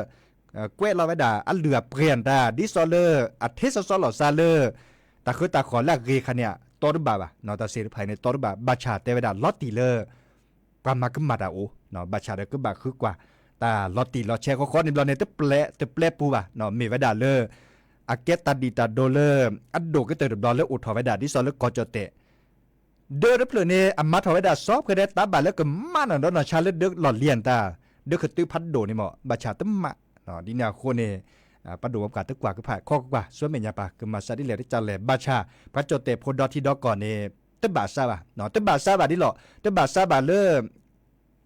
ကွဲးလီၤဝဲဒၣ်အလုၢ်အပှ့ၤအတၢ် ဒ်သိးလၢ အထ့စီစီလီၤသးလၢ တၢ်ဃၢတၢ်ဃီၤလၢအဂ့ၤခါန့ၣ် တီတဘၣ်ဘၣ် တၢ်သ့ၣ်တဖၣ်န့ၣ် တီတဘၣ် ဘၣ်ဆၣ်တဲဝဲဒၣ်လီၤတံၢ်လၢ ပှၤမၤကမၣ်တၢ်အိၣ် ဘၣ်ဆၣ်ဒီးကဘၣ်ဃုကွၢ် တၢ်လီၤတံၢ်လီၤဆဲးဃီဃီန့ၣ်ဘျီန့ၣ် တပျဲ တပျဲပူၤဘၣ် မ့ၢ်ဝဲဒၣ်လၢ အကဲတၢ်ဒုၣ်တၢ်ဒိၤလၢ အဒိၣ်ကတၢၢ်တဘျီလၢအိၣ်ထီၣ်ဝဲဒၣ် ဒ်သိးလၢကီၢ်ကၠီၣ်တဲာ် ဒၢတဖျၢၣ်န့ၣ် အမၤထီၣ်ဝဲဒၣ်စီၤပှဲၤဒီး တၢ်ဘၣ်လၢကမၣ်နီၢ်ဒီးနီၢ်ဆါလၢဒၢလီၢ်လံၤအတၢ် ဒၢခတုဖးဒိၣ်န့ၣ်မး ဘၣ်ဆၣ်တမၣ် ဒ်န့ၣ်အဃိန့ၣ် ပှၤဒိၣ်ပှၤပှၢ်တကွၢ်ကဖၣ် ခီကကွၢ် ဆူမဲာ်ညါပၢ် ကမၤစၢ်ဒ်လဲၣ်တကလဲၣ် ဘၣ်ဆၣ် ပှၤကၠီၣ်တဲာ်ဖိဒီထံဒီကီၢ်န့ၣ် တဘၣ်စၢ်ဘၣ် တဘၣ်စၢ်ဘၣ်ဒ်လီၤ တဘၣ်စၢ်ဘၣ်လၢ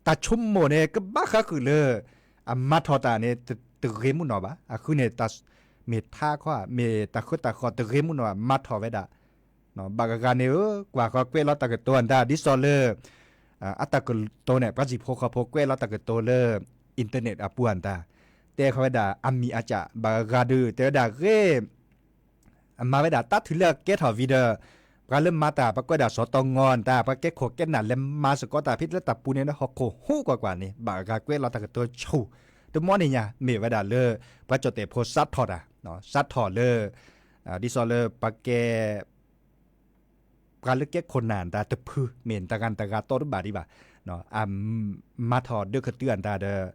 တၢ်ဆိကမိၣ်န့ၣ် ကဘၣ်ဃးဃုာ်လၢ အမၤထီၣ်တၢ်န့ၣ် တဂ့ၤမုၢ်နီၢ်ဘၣ် အဃိန့ၣ် မ့ၢ်ထါခီ မ့ၢ်တၢ်ဃၢတၢ်ဃီၤတဂ့ၤမုၢ်နီၢ်ဘၣ် မၤထီၣ်ဝဲဒၣ် ဘၣ်ဂၤဂၤန့ၣ် ကွၢ်ဃီကွဲးလီၤတၢ်ကတိၤအတၢ် ဒ်သိးလၢ အတၢ်ကတိၤန့ၣ် ပှၤစံၣ်ဖိဃီဖိကွဲးလီၤတၢ်ကတိၤလၢ internet အပူၤအတၢ် တဲဃီဝဲဒၣ်အမံၤအါစၢ် ဘၣ်ဂၤဂၤဒုး တဲဝဲဒၣ်ဂ့ၤ အမၤဝဲဒၣ်တၢ်ထုးလၢအကဲထီၣ်ဝံၤဒီး ပှၤလၢမၤတၢ် ပှၤကွဲးဒၣ်စီၤတီငီၤတၢ် ပှၤကဲခိၣ်ကဲနၢ်လဲၤမၤစ့ၢ်ကီးတၢ်ဖဲလၢတၢ်ပူၤန့ၣ်လၢဟီၣ်ခိၣ်ဟူးကွၢ်ကွၢ်န့ၣ် ဘၣ်ဂၤကွဲးလီၤတၢ်ကတိၤဆူၣ် တမီၢ်န့ၣ်ညါ မ့ၢ်ဝဲဒၣ်လၢ ပှၤကၠီၣ်တဲာ်ဖိစးထီၣ်တၢ် စးထီၣ်လၢ ဒ်သိးလၢပှၤကဲ ပှၤလၢကဲခိၣ်နၢ်တၢ်တဖု မ့ၢ်တဂၤတဂၤတီတဘၣ်ဒံးဘၣ် အမၤထီၣ်ဒၢခတုအတၢ်ဒီး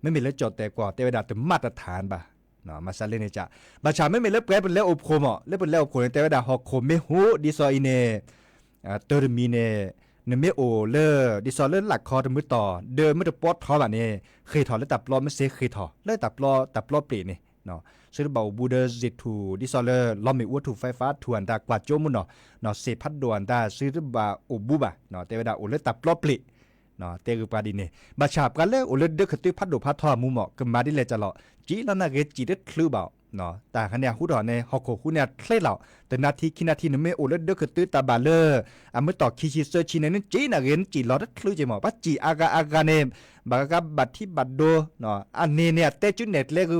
မ့မ့ၢ်လၢကၠီၣ်တဲာ်ကွီၢ်တဲဝဲဒၣ်တမၤတထၣ်ဘၣ်, မၤစၢၤလၢန့ၣ်က ဘၣ်ဆၣ်မ့မ့ၢ်လၢပှၤပလဲၤအိၣ်ဖှိၣ်မး လၢပလဲၤအိၣ်ဖှိၣ်န့ၣ် တဲဝဲဒၣ်ဟီၣ်ခိၣ်မ့ၢ်ဟူး ဒ်သိးအံၤန့ၣ် တၢ်တမံၤန့ၣ် နမ့ၢ်အိၣ်လၢ ဒ်သိးလၢလၢ်ခီတမုၢ်တီၢ် ဒၢမ့ၢ်တပီထီဘၣ်န့ၣ် ဃ့ၢ်ထီၣ်လၢတၢ်ပျီ မ့ၢ်စ့ဃ့ၢ်ထီၣ် လၢတၢ်ပျီ တၢ်ပျီပျ့ၤန့ၣ် သုတဘၣ်အိၣ်ဘူးဒီးစ့ၣ်ထူၣ် ဒ်သိးလၢလီမ့ၣ်အူထူၣ် ဖဲဖးထူၣ်အတၢ်ကွၢ်ကၠိမုၢ်နီၢ် စ့ၣ်ဖးဒိၣ်အတၢ် သုတဘၣ်အိၣ်ဘူးဘၣ်, တဲဝဲဒၣ်အိၣ်လၢတၢ်ပျီပျ့ၤ တဲဂ့ၤပှၤဒ်န့ၣ် ဘၣ်ဆၣ်ပှၤလၢအိၣ်လၢဒၢခတုဖးဒိၣ်ဖးထီအမူမး ကမၤဒ်လဲၣ်ကလီၤ စံၣ်လီၤနာ်ဂ့ၤစံၣ်တချုးဘၣ်, တၢ်ခါန့ၣ်အဟူထီၣ်န့ၣ် ဟီၣ်ခိၣ်ဟူးန့ၣ်အချ့လီၤ တနၤထံခံနၤထံ နမ့ၢ်အိၣ်လၢဒၢခတုတၢ်ဘၣ်လၢ အမုၢ်တီၢ်ခံဆံသၢဆံန့ၣ် နစံၣ်နာ်ဂ့ၤ နစံၣ်လီၤတချုးက့မး ပှၤစံၣ်အါဂၤအါဂၤန့ၣ် ဘၣ်ဂၤဘၣ်ထံဘၣ်ဒိ အန့ၣ်န့ၣ် အတဲကၠူနဲၣ်ကျဲဂ့ၤ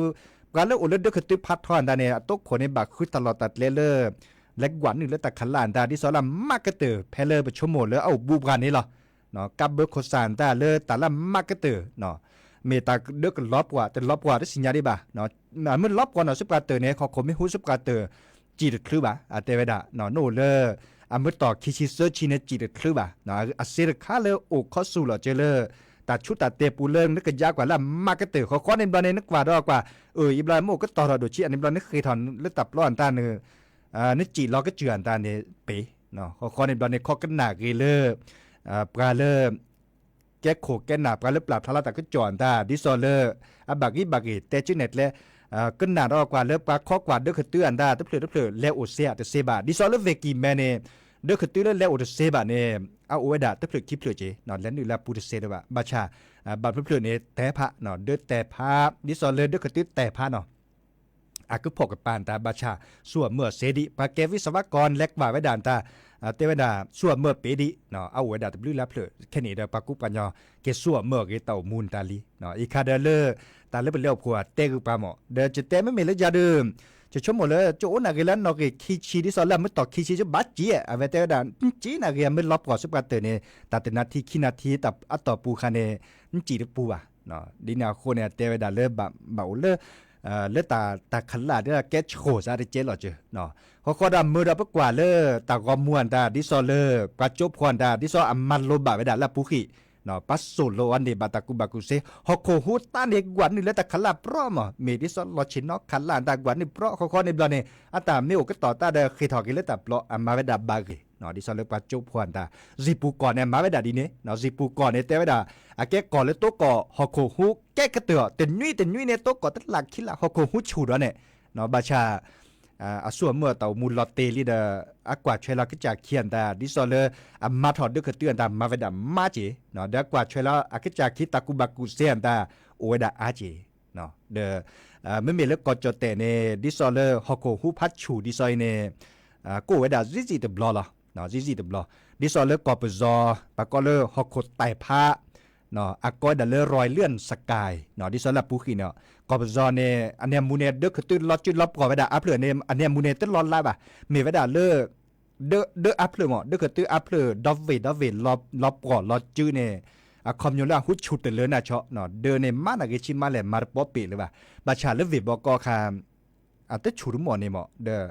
ပှၤလၢအိၣ်လၢဒၢခတုဖးထီအတၢ်န့ၣ် အတိခိၣ်န့ၣ် ဘၣ်ဃုတၢ်လီၢ်တၢ်ကျဲလၢ လဲၤကွၢ်နုာ်လၢတၢ်ခးလၢ်အတၢ် ဒ်သိးလၢအမၤကတၢၢ် ဖဲလၢပဆိကမိၣ်လၢအအိၣ်ဘူးပှၤန့ၣ်လီၤ. ကးဘၢခိၣ်စၢ်အတၢ်လၢတၢ်လၢအမၤကတၢၢ် မ့ၢ်တၢ်ဒၢကလီၤပှီၢ် တလီၤပှီၢ်တသ့ၣ်ညါဒံးဘၣ်, မ့ၢ်လီၤပှီၢ်နီၢ်စ့ၢ်ပှၤတၢၢ်န့ၣ် ဟီၣ်ခိၣ်မ့ၢ်ဟူးစ့ၢ်ပှၤတၢၢ် စံၣ်တချုးဘၣ် အတဲဝဲဒၣ် နအိၣ်လၢ အမုၢ်တီၢ်ခံဆံသၢဆံန့ၣ် စံၣ်တချုးဘၣ်, အစ့တခါလၢအိၣ်ခီဆူၣ်လီၤစၢၤလၢ တၢ်ဆူးတၢ်တဲာ်ပူၤလၢနကယါကွၢ်လၢအမၤကတၢၢ် ဃီဃီန့ၣ်ဘျီန့ၣ် နကွၢ်ဒီးကွၢ် အၢ ယဘျီမ့ၢ်အိၣ်ကတီၢ်ထီၣ်ဒိၣ်ဆံး အန့ၣ်ဘျီန့ၣ်ဃ့ၢ်ထီၣ်လၢတၢ်ပျီအတၢ်န့ၣ် နစံၣ်လီၤကစၢၢ်အတၢ်န့ၣ်ပ့ၤ, ဃီဃီန့ၣ်ဘျီန့ၣ် ခီကနၣ်ဂ့ၤလၢ ပှၤလၢ ကဲခိၣ်ကဲနၢ် ပှၤလၢပျၢ်ဖျါလၢတၢ်ကစီၣ်အတၢ် ဒ်သိးလၢ အဘၣ်ဂံၢ်ဘၣ်ဂ့ၤ တဲကၠူနဲၣ်ကျဲ ကနၣ်ဒီးကွၢ်လၢပှၤခီကွၢ်ဒၢခတုအတၢ် တဖျၢၣ်တဖျၢၣ် လဲၤအိၣ်စ့တစ့ဘၣ် ဒ်သိးလၢဝ့ၢ်ကံၢ်မဲန့ၣ် ဒၢခတုလၢလဲၤအိၣ်တစ့ဘၣ်န့ၣ် အအိၣ်ဝဲဒၣ်တဖျၢၣ်ခံဖျၢၣ်က့ၤ လဲၤနုာ်လၢအပူၤတစ့လၢၤဘၣ် ဘၣ်ဆၣ် ဘၣ်ဖျၢၣ်ဖျၢၣ်န့ၣ် တဲဖး ဒၢတဲဖး ဒ်သိးလၢဒၢခတုတဲဖးနီၤ အကဖီၣ်ကပၤအတၢ် ဘၣ်ဆၣ် ဆူၣ်အမၢၢ်စ့ဒံး ပှၤကဲဝံစဝးကီၢ်လဲၤကွၢ်ဝဲဒၣ်အတၢ် တဲဝဲဒၣ် ဆူၣ်အမၢၢ်ပ့ၤဒံး အအိၣ်ဝဲဒၣ်တဘျုးလါဖျၢၣ် ခဲန့ၣ်ဒီးပှၤကူပှၤကညီ ကဲဆူၣ်အမၢၢ်အဂ့ၤ တၢ်အိၣ်မူနတၢ်လံ အံၤခါဒီးလၢ တၢ်လၢပလဲၤအိၣ်ဖှိၣ်အတဲဂုာ်ပှၤမး ဒီးယတဲမ့မ့ၢ်လၢယၤဒီး ယဆိကမိၣ်လၢ ကအိၣ်နာ်ဂ့ၤလၢနီၣ်ဂံၢ်ခံဆံ ဒ်သိးလၢအမုၢ်တီၢ်ခံဆံ ယဘၣ်စံၣ် အဝဲတဲဝဲဒၣ် နစံၣ်နာ်ဂ့ၤ အမ့ၢ်လီၤပှီၢ်စ့ပှၤတၢၢ်န့ၣ် တၢ်တနၤထံခံနၤထံ အတီၢ်ပူၤခါန့ၣ် နစံၣ်တပူၤဘၣ် ဒ်န့ၣ်အဃိန့ၣ် အတဲဝဲဒၣ်လၢ ဘၣ်အိၣ်လၢ လၢတၢ်ခးလၢ်ဒ်ကဲဆိၣ်စးတကဲလီၤစၢၤ ဃီဃီဒီးမ့ၢ်ဒီးပကွၢ်လၢတၢ်ဂီၤမူအတၢ် ဒ်သိးလၢ ပှၤကၠိဖိအတၢ် ဒ်သိးအမၤလိဘၣ်ဝဲဒၣ်လၢအပူၤဃံ ပၢ်စိၣ်လိအီၤန့ၣ် ဘၣ်တၢ်ကူၣ်ဘၣ်ကူၣ်သ့ ဟီၣ်ခိၣ်ဟူးတၢ်န့ၣ် ကွၢ်နုာ်လၢတၢ်ခးလၢ်ပြီမး မ့ၢ်ဒ်သိးလီၤဆ့ၣ်နီၤခးလၢ်တၢ် ကွၢ်နုာ်ပြီ ဃီဃီန့ၣ်ဘျီန့ၣ် အတၢ်မ့ၢ်အိၣ်ကတီၢ်တၢ်ဒီးဃ့ၢ်ထီၣ်က့ၤလၢတၢ်ပျီ အမၤဝဲဒၣ်ဘၣ်ဂ့ၤ ဒ်သိးလၢပှၤကၠိဖိအတၢ် စံၣ်ပူၤကီၢ်န့ၣ် အမၤဝဲဒၣ်ဒ်န့ၣ် စံၣ်ပူၤကီၢ်န့ၣ် တဲဝဲဒၣ် အကဲကီၢ်လၢတိကီၢ် ဟီၣ်ခိၣ်ဟူးကဲကတၢၢ် တနွံတနွံန့ၣ် တိကီၢ်တလၢ်ခံလၢ် ဟီၣ်ခိၣ်ဟူးဆူၣ်ဒီးန့ၣ် ဘၣ်ဆၣ် အဆူၣ်အမၢၢ်တၢ်အိၣ်မူလီၤတ့ၢ်လံဒီး အကွၢ်ထွဲလီၤကစၢ်ခံအတၢ် ဒ်သိးလၢ အမၤထီၣ်ဒၢခတုအတၢ် မၤဝဲဒၣ်မးက့ၤ ဒီးအကွၢ်ထွဲလီၤအကစၢ်ခံ တၢ်ကူၣ်ဘၣ်ကူၣ်သ့အတၢ် အိၣ်ဝဲဒၣ်အါက့ၤ ဒီး မ့မ့ၢ်လၢကီၢ်ကၠီၣ်တဲၣ်န့ၣ် ဒ်သိးလၢဟီၣ်ခိၣ်ဟူးဖးဆူၣ်ဒ်သိးအံၤန့ၣ် ကအိၣ်ဝဲဒၣ်စံၣ်စံၣ်တဘျီလီၤ စံၣ်စံၣ်တဘျီ ဒ်သိးလၢကီၢ်ပယီၤ ပှၤကိးလၢဟီၣ်ခိၣ်တဲၢ်ဖး အကိးဝဲဒၣ်လၢ Royal Sky ဒ်သိးလၢအပူၤဃံန့ၣ် ကီၢ်ပယီၤန့ၣ် အန့ၣ်အမူန့ၣ် ဒၢခတုလီၤစုလီၤပှီၢ်ဝဲဒၣ်အါဖျၢၣ်န့ၣ် အန့ၣ်အမူန့ၣ် တလီၤလါဘၣ် မ့ၢ်ဝဲဒၣ်လၢ ဒၢအါဖျၢၣ်မး ဒၢခတုအါဖျၢၣ် ဒီဝ့ၢ်ဒီဝ့ၢ် လီၤပှီၢ်လီၤစုန့ၣ် အခီပညီလၢအဟူးဆူၣ်တလၢနၤဆီ ဒၢန့ၣ်မၤနာ်ဂ့ၤဆံးမးလဲၣ် မၤတပီပ့ၢ်လၢၤဘၣ် ဘၣ်ဆၣ်လၢဝ့ၢ်ဘီကီခါ အတဆူၣ်တမီၢ်န့ၣ်မး ဒီး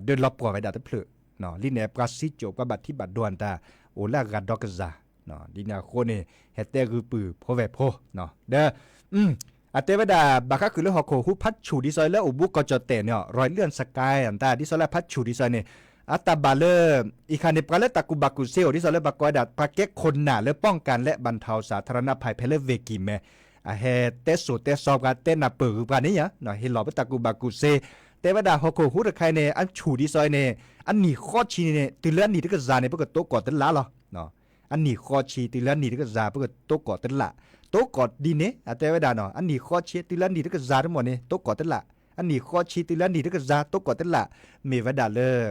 ဒၢလီၤပှီၢ်ဝဲဒၣ်တဖျၢၣ် လံန့ၣ် ပှၤစံကၠိၣ် ပှၤဘၣ်ထံဘၣ်ဒိအတၢ် အိၣ်လၢအဂၤဒီကစၢ် ဒ်န့ၣ်အဃိန့ၣ် ဟဲတဲဂုာ်ပုၢ်ဖိဝဲၢ်ဖိ ဒီး အတဲဝဲဒၣ် ဘၣ်ဃးဃုာ်လၢဟီၣ်ခိၣ်ဟူးဖးဆူၣ်ဒ်သိးလၢအိၣ်ဘူးကီၢ်ကၠီၣ်တဲၣ်န့ၣ် Royal Sky အတၢ် ဒ်သိးလၢဖးဆူၣ်ဒ်သိးန့ၣ် အတၢ်ဘၣ်လၢ အံၤခါန့ၣ် ပှၤလၢတၢ်ကူၣ်ဘၣ်ကူၣ်သ့အိၣ် ဒ်သိးလၢပှၤကိးဝဲဒၣ် ပှၤကဲခိၣ်နၢ်လၢ ป้องกันและบรรเทาสาธารณภัย ဖဲလၢဝ့ၢ်ကံၢ်မဲ အဟဲတဲစိာ်တဲစီပှၤ တဲနၢ်ပၢၢ်ဂုာ်ပှၤန့ၣ်ယါ ဟ့ၣ်လီၤပတၢ်ကူၣ်ဘၣ်ကူၣ်သ့ တဲဝဲဒၣ်ဟီၣ်ခိၣ်ဟူးတခါအံၤန့ၣ် အဆူၣ်ဒ်သိးအံၤန့ၣ် အနံၣ်ဃီဆံန့ၣ် တုၤလၢအနံၣ်တကစၢ်န့ၣ် ပကတိကီၢ်တလၢ်လီၤ အနံၣ်ဃီဆံ တုၤလၢအနံၣ်တကစၢ် ပကတိကီၢ်တလၢ် တိကီၢ်ဒ်န့ၣ် အတဲဝဲဒၣ်နီၤ အနံၣ်ဃီဆံ တုၤလၢအနံၣ်တကစၢ်တမီၢ်န့ၣ် တိကီၢ်တလၢ် အနံၣ်ဃီဆံ တုၤလၢအနံၣ်တကစၢ် တိကီၢ်တလၢ် မ့ၢ်ဝဲဒၣ်လၢ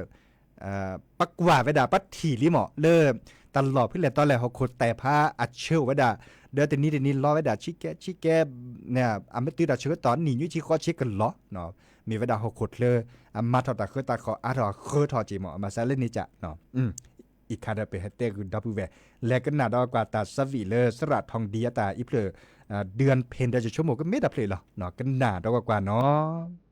ပကွၢ်ဝဲဒၣ် ပထံၣ်လံမး လၢ တၢ်လီၢ်ဖဲလဲၣ်တီလဲၣ်ဟီၣ်ခိၣ်တဲၢ်ဖးအဆၢအိၣ်ဝဲဒၣ် ဒီးတနံၤတနံၤလီၤဝဲဒၣ် ဆံကဲ ဆံကဲ အမ့ၢ်တုၤတၢ်ဆၢကတီၢ် နံၣ်ညွံဆံဃီဆံကလီၤ မ့ၢ်ဝဲဒၣ်ဟီၣ်ခိၣ်ချၢ အမၤထီၣ်တၢ်ဃၢတၢ်ဃီၤအါထီၣ်အဃၢထီၣ်က့ၤမး မၤစၢၤလၢန့ၣ်က အံၤခါဒီးပဟဲတဲဂုာ်ဒီပုၢ်ဝဲၢ် လဲၤကနၣ်ဒီးကွၢ်တၢ်ဆၢဝံၣ်လၢ စရၣ်ထီၣ်ဒံအတၢ်အံၤဖျၢၣ် ဒုၣ်အၣ်ဖ့ၣ်ဒီး ယဆိကမိၣ်ကမ့ၢ်တၢ်ဖျၢၣ်လီၤ ကနၣ်ဒီးကွၢ်ကွၢ်နီၤ.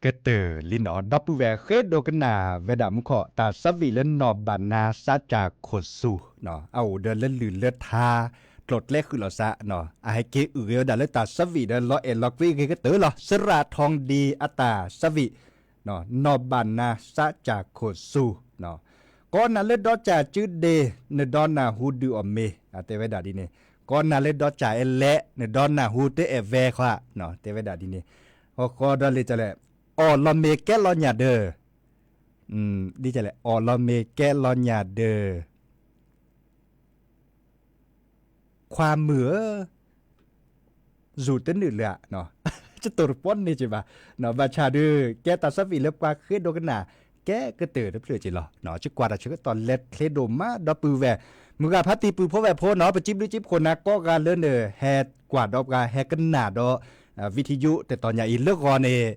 ကတၢၢ်လံနီၤ ဒီပုၢ်ဝဲၢ်ဃ့ဒိကနၣ်ဝဲဒၣ်မူခိၣ် တၢ်ဆၢဝံၣ်လၢနီၢ်ဘၣ်နါစးစၢ်ခိၣ်စူၤ အအိၣ်ဒီးလၢလုၢ်လၢထါ ကျိၤကျဲဃုာ်လိာ်သး အဟဲက့ၤအုၣ်ဂ့ၤဝဲဒၣ်လၢတၢ်ဆၢဝံၣ်ဒီးလီၤအဲၣ်လီၤကွံအဂ့ၤကတၢၢ်လီၤ. စရၣ်ထိၣ်ဒံအတၢ်ဆၢဝံၣ် နီၢ်ဘၣ်နါစးစၢ်ခိၣ်စူၤ ကိးနၤလၢဒီစၢ်စုဒ့ နဒီနၢ်ဟူဒုးအီၣ်မ့ၤ တဲဝဲဒၣ်ဒ်န့ၣ်, ကိးနၤလၢဒီစၢ်အဲလဲး နဒီနၢ်ဟူတအဲၣ်ဝဲခွါ တဲဝဲဒၣ်ဒ်န့ၣ်, ဃီဃီဒီးလံာ်လဲၣ်, အီၣ်လီၤမ့ၤကဲလီၤညၣ်ဒၢး, ဒ်လဲၣ် အီၣ်လီၤမ့ၤကဲလီၤညၣ်ဒၢး ခွါမုၣ်ဧၢ, စူၢ်တနုာ်လၢၤဧါ, တတိၤတပီန့ၢ်က့ၤဘၣ်, ဘၣ်ဆၣ်ဒုး ကဲတၢ်ဆၢဝံၣ်လၢပှၤဃ့ဒိကနၣ် ကဲကတၢၢ်တဖျၢၣ်က့ၤလီၤ. ယကွၢ်တၢ်ဆၢကတီၢ်လဲၤချ့ဒိၣ်မး ဒီပုၢ်ဝဲၢ်, မုၢ်ဂၤဖါတံၢ်ပုၢ်ဖိဝဲၢ်ဖိနီၤ ပစံးဘျုးစံးဖှိၣ်နၤကိးဂၤလၢနဟဲကွၢ်ဒီးပှၤဟဲကနၣ်ဒီး video တတီၤညါအံၤလၢဂီၤန့ၣ်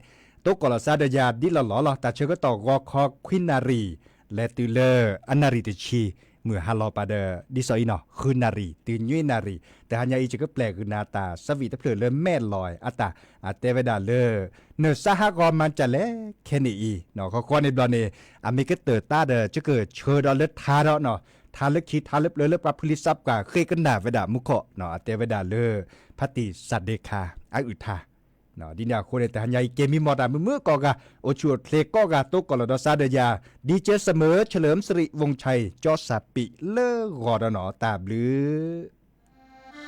တိကိၢ်လီၤစါဒီးယၤဒ်လီၢ်လီၢ်လီၤ. တၢ်ဆၢကတီၢ်ဂီၤခီခွံနၣ်ရံၣ် လဲၤတုၤလၢအနၣ်ရံၣ်တဆံ, မုၢ်ဟါလီၤပာ်ဒီး ဒ်သိးအံၤနီၤ ဃုနၣ်ရံၣ် တုၤနွံနၣ်ရံၣ်, တဟါညါအံၤ ယကပျဲၢ်ဃုာ်နၤတၢ်ဆၢဝံၣ်တဖျၢၣ်လၢမဲၢ်လီၤအတၢ်, အတဲဝဲဒၣ်လၢ နစါဟးဂီၤမၤစၢၤလဲၣ်ခဲန့ၣ်အံၤ, ဃီဃီန့ၣ်ဘျီန့ၣ် အမ့ၢ်ကတၢၢ်တၢ်ဒီး ယကဆှၢဒီးလၢထါဒီးနီၤ, ထါလၢခံထါလၢပျၢၤလၢပှၤဖုလံၤစးပှၢ်ဃ့ကနၣ်ဝဲဒၣ်မူခိၣ်, အတဲဝဲဒၣ်လၢ ဖါတံၢ်စၢ်ဒ့ခါ အအုၣ်ထါ ဒ်န့ၣ်အဃိန့ၣ် တဟါညါအံၤ က့ၤမံမီၢ်တၢ်မုာ်မုာ်ကိးဂၤ, အိၣ်ဆူၣ်အိၣ်ချ့ကိးဂၤ တိကိၢ်လီၤဒီးစါဒီးယၤ, ဒံကၢစမၢ ဆၢလၢၣ် စရံးဝူၣ်ဆံ ကၠီစၢ်ပံး လၢဂီၤဒီး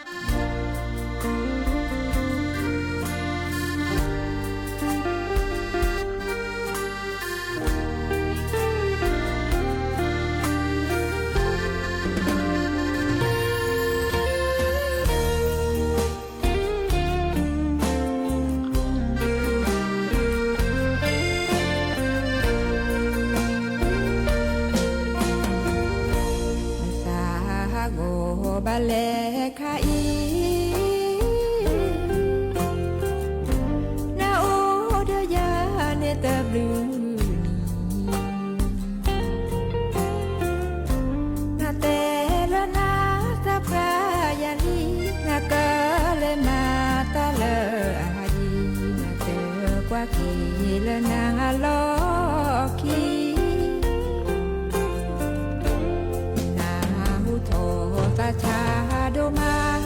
နီၤ တၢ်ဘျုး နအိၣ်ဒီးယၤန့ၣ်တဘျုးနံၣ် နတဲလၢနသးပှၢ်ယၤလံ, နကလဲၤမၤတၢ်လၢအယံၤ, နတကွၢ်က့ၤလၢနလီၢ်ခံ, နဟူထီၣ်သးဆါဒိၣ်မး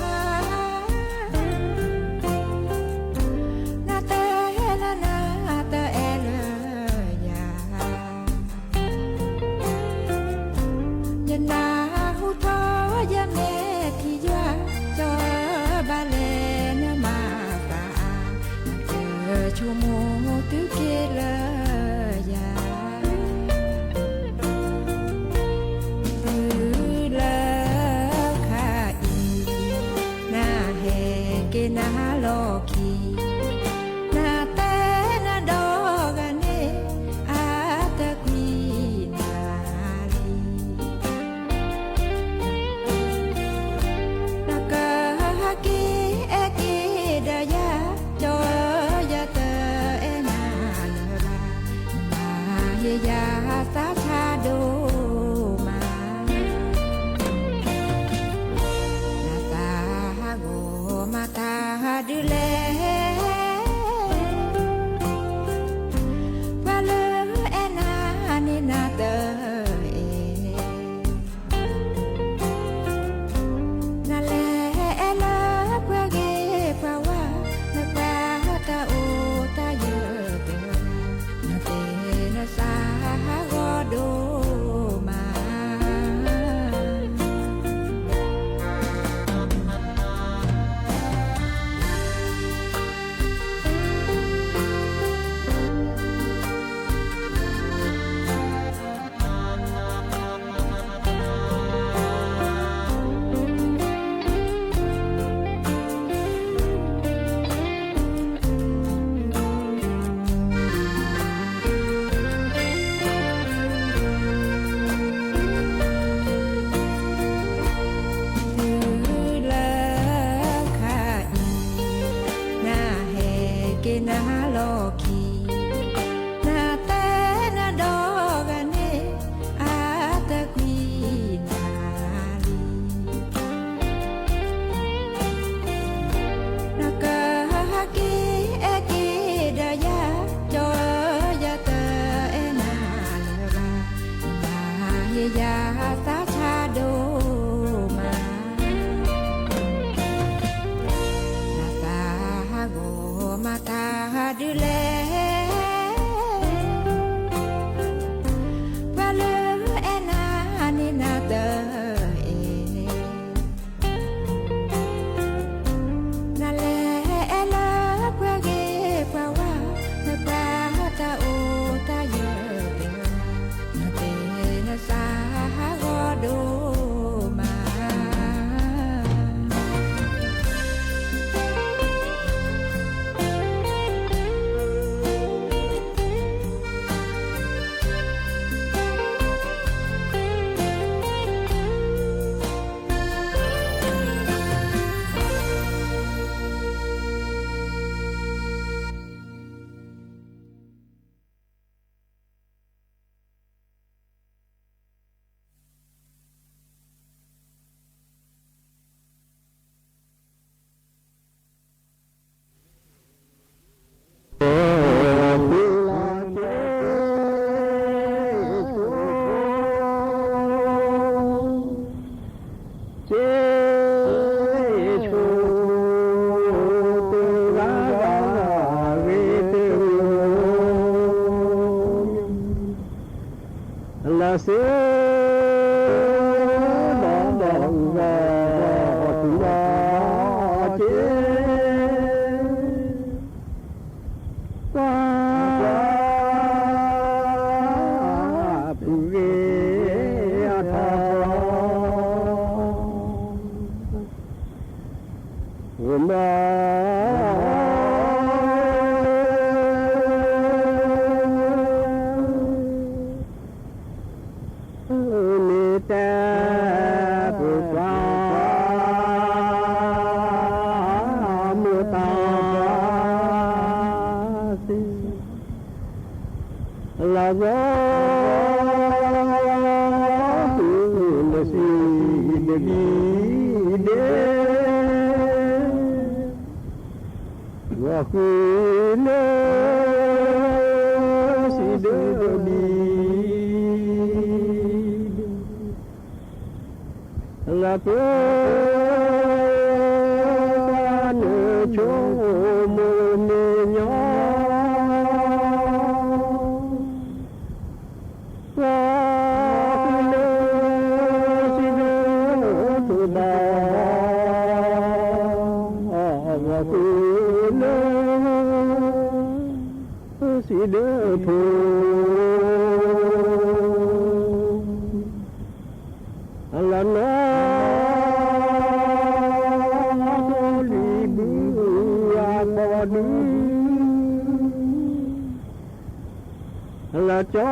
နတဲလၢနတအဲၣ်လၢယၤ, ယနၢ်ဟူထီၣ်ယမဲာ်ထံယွၤ, ကၠီဘၣ်လဲၣ်နမၤသးအါ, နဆိကမိၣ်တုၤက့ၤလၢယၤ တုၤလၢခါအံၤ, နဟဲက့ၤနလီၢ်ခံ, နတဲနဒီဂၤန့ၣ် အတကွံနၤလံ နကဟဲက့ၤအဲၣ်က့ၤဒီးယၤ, ကၠီယတအဲၣ်နၤလၢၤဘၣ်, နမၤဟ့ၣ်ယၤသးဆါဒိၣ်မး, နသးဟးဂီၤမၤတၢ်ဒ်လဲၣ် ပှၤလၢအဲၣ်နၤန့ၣ်နတအဲၣ်, နလဲၤအဲၣ်လၢပှၤဂ့ၤပှၤဝါ, နပှၤတၢ်အိၣ်တၢ်ယၢၤတဂၤ, နတဲနသးဟးဂီၤ စ့ဒီးဒီးဂီၤတုၤလီၤက့ၤ ကွၢ်ဖုဂ့ၤအထီ ဂီၤမီ မ့ၢ်တဲပကွၢ် မိၢ်သးသ့ လၢဂီၤ ဃုလၢစံးဒၢဒံးဒ့ ဂီၤဃုလၢ စံးဒ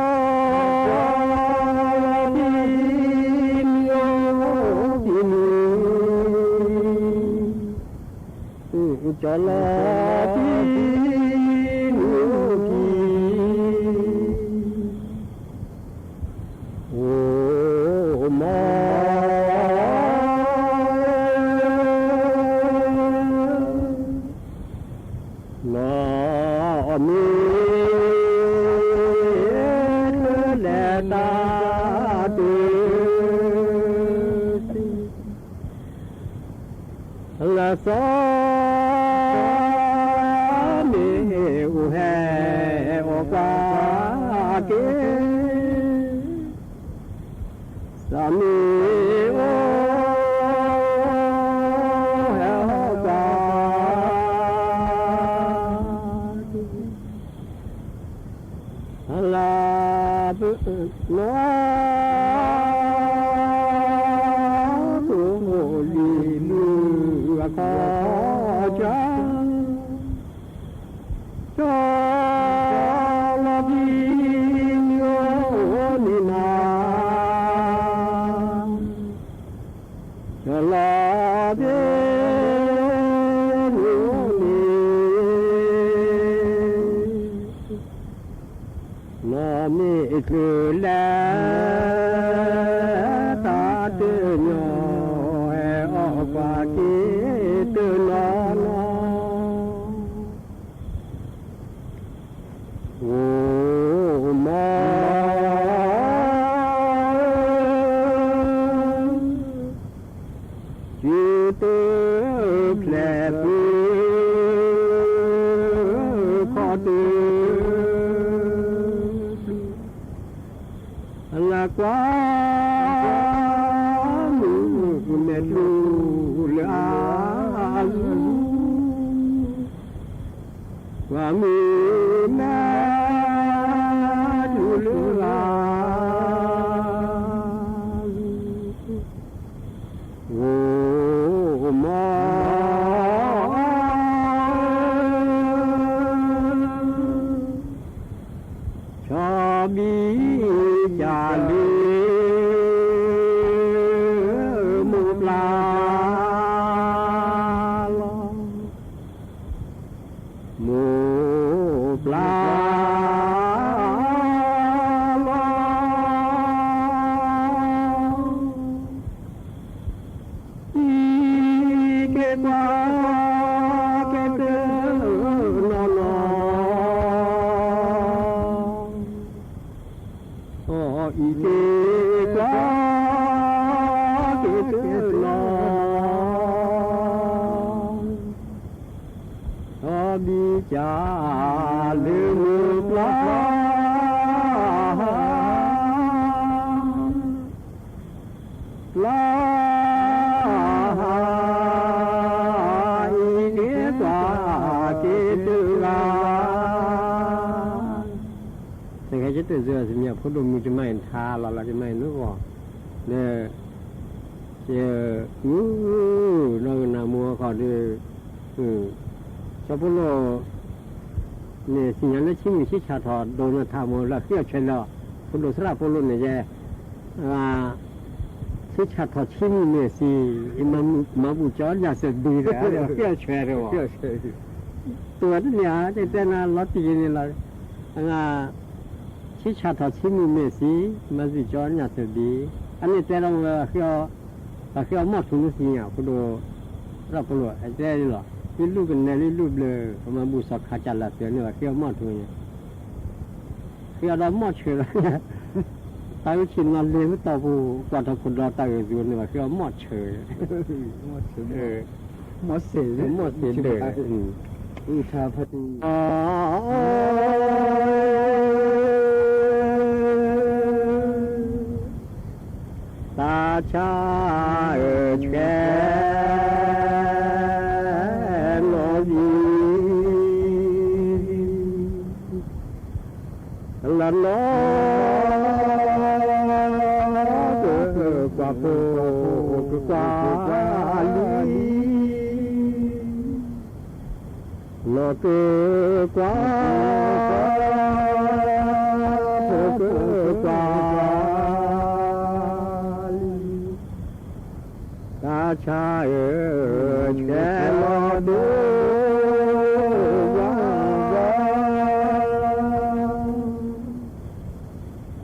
ၢဒံး လၢပှၤ ပှၤနဆိကမိၣ်မုၢ်မ့ၢ်ညီ ဂီၤဃုလၢ စံးဒၢဒၢဘၣ် ဂီၤဃုလၢ စံးဒၢထိ လၢနီၢ် ထိၣ်လွံၢ်ဘုအကီၢ်ဒု လၢကၠီ ဖံနုၤ ဖံနုၤ ကၠီလီၤဖံနုၤခံ အိၣ်မီ နီၢ်မ့ၢ် လဲၤတၢ်တုၤ လၢစီၤ မ့ၢ်အိၣ်ဟဲအီၣ်ကွၢ်က့ၤ စီၤမ့ၢ်အိၣ် ဟဲအီၣ်ကွၢ် လၢ နီၢ် ထိၣ်လွံၢ်ဘုအခီၣ်ကၢ ကၠီလီၤဖံနုၤ အိၣ်န့ၣ်နၤ ကၠီလီၤဖံနုၤန့ၣ် နီၢ်မ့ၢ်ချုးလဲၤ တၢ်တညီ ဟဲအီၣ်ကွၢ်က့ၤတနီၤနီၤ အိၣ်မီ စုတဖျဲၣ်ပူၤခီၣ်တဖျၢၣ် လၢကွၢ် မုၢ်မဲာ်တူၢ်လၢအဂုၤ ကွၢ်မုၢ်မဲာ်တူၢ်လၢအဂုၤ အိၣ်မီ ဆီဘံကၢ်လၢ မိၢ်ပျၢ်လီၤ မိၢ်ပျၢ်လီၤ အံၤက့ၤကွၢ်က့ၤတနီၤနီၤ အံၤက့ၤကွၢ်က့ၤတနီၤ ဆီဘံကၢ်လၢမိၢ်ပျၢ် နကဟဲက့ၤတၢၢ်စၢၤအီၤ စမံအဖိဒိၣ်မုၣ် ယမၤအံၤနထါလီၤလီၤ ယမၤအံၤနဂီၢ်, ဒီး ယ အု နီၢ်ကနၣ်မိၢ်အခီၣ်ဒီး စီၤပီလူး န့ၣ် သ့ၣ်ညါလၢဆံမုၢ်ဆံဆၣ်ထီၣ်ဒိၣ်နထါမိၢ်လၢဃ့အီၤဆဲးလီၤ, ဖိဒိၣ်သရၣ်ပီလူးန့ၣ်ယဲ ဆံဆၣ်ထီၣ်ဆံမုၢ်မ့ၢ်သံ, မၤဘူၣ်ကၠီညၣ်စၢၣ်ဘံဒီး ဃ့အီၤဆဲးဒီး တိၢ်ဝဲတန့ၢ်ဧါ တဲတဲနၤလီၤတံၢ်ဂ့ၤန့ၣ်လီၤ, အ ဆံဆၣ်ထီၣ်ဆံမုၢ်မ့ၢ်သံ, မၤဘူၣ်ကၠီညၣ်စၢၣ်ဘံ, အန့ၣ်တဲဒီးဝဲ ပှၤဃ့အီၤမီၢ်ထူၣ်လၢသ့ၣ်ညါ ဖိဒိၣ် သရၣ်ပီလူး အတဲလီၤ, လၢလူၢ်ကနဲလၢလူၢ်ဘျၢ, ပမၤဘူၣ်စီၤခးကၢ်လၢ်စၢၤန့ၣ် ပှၤဃ့အီၤမီၢ်ထူၣ်ညါ ဃ့အီၤဒီးမီၢ်ဆၢၣ်လီၤ, တၢ်အုၣ်ဆံၣ်နီၤလ့ၤမ့ၢ်တီၢ်ပူၤ ကွၢ်ထီၣ်ခိၣ်ဒီးတၢ်အုၣ်သူန့ၣ် ပှၤဃ့အီၤမီၢ်ဆၢၣ်, မီၢ်ဆၢၣ်, မီၢ်ဆၢၣ်ဒၢး, အုၣ်ထါဖါတံၢ် တၢ်ဆါအၢဆှဲး နီၢ်ဘံ လၢနီၢ် ကကွၢ်ဖိ ကကွၢ်လံ နီၢ်ကကွၢ် ဖိကကွၢ်လံ တၢ်ဆါအၢဆှဲးလီၤဒိ ဝါ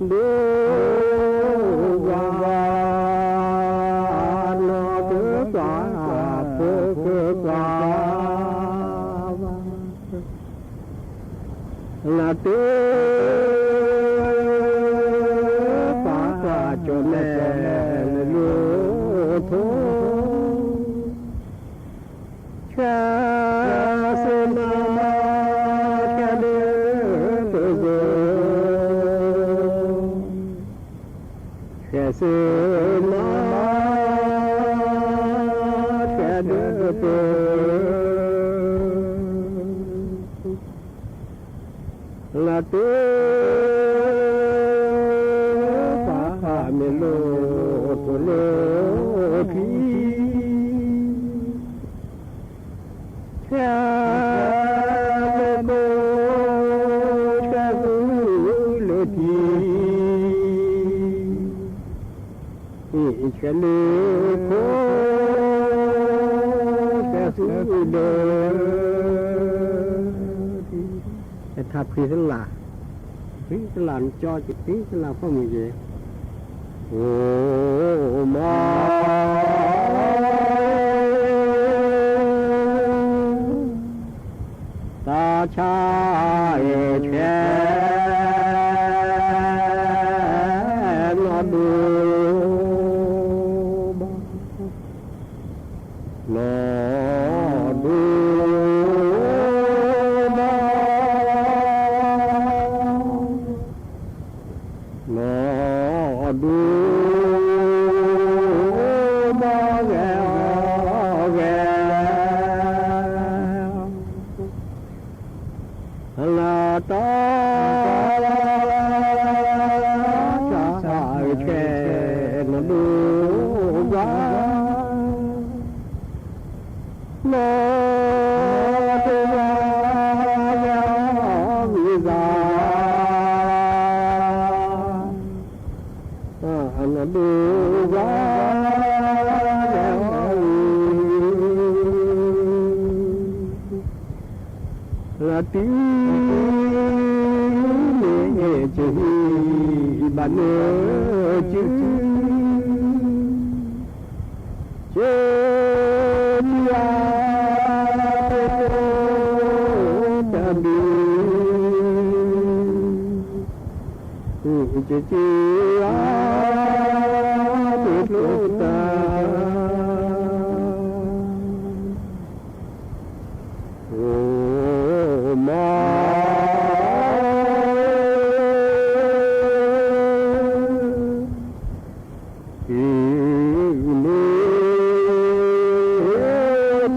ဒိ ဝါ နီၢ်ကကွၢ် ဖိကကွၢ် လၢတ ပၢ်ကၠီၣ်မဲာ်လၢလိၣ်ထိ ဆှဲး ဆှဲးမၤ ဆှဲးဒၢးပၢၢ် ဆှဲးဆှဲးမၤ ဆှဲးဒၢးပၢၢ် လၢတ ပၢ်မ့ၢ်လိၣ်ထိၣ်လိၣ်ခံ ဆှဲးလၢခိ ဆှဲးဃုလၢထံ ဆှဲးလၢခိ ဆှဲးဃုလၢထံ ထါဖှံသလၣ်, ဖှံသလၣ်ကၠီက့ၤ ဖှံသလၣ်ဖီမုၢ်က့ၤ, အိၣ်မး တၢ်ဆါအၢဆှဲး နီၢ်ဒိ ဘၣ် နီၢ်ဒိ ဘၣ် နီၢ်ဒိ ဘၣ်ဂဲၤဂဲၤ လၢတၢ်ဆါအၢဆှဲး နီၢ်ဒိ ဘၣ် နီၢ်ဒိ ဘၣ်ဂဲၤဂဲၤ နီၢ်ဒိ ဘၣ်ဂဲၤဂဲၤ လၢတုၤမ့ၢ်ကဟံးဘၣ်လၢစု ကၠီယၤ တၢ်ဘျုး ကၠီယၤ တၢ်ဘျုး အိၣ်မး တုၤမ့ၢ်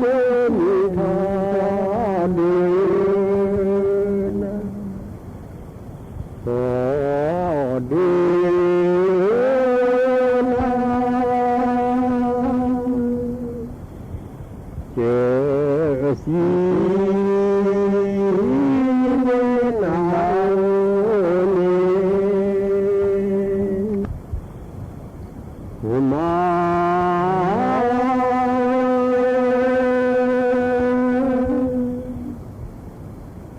တမုၢ်ထီၣ်ဒုးနၤ ပ အီၣ်ဒုးနၤ ကစံးန့ၢ်နၤန့ၣ် မ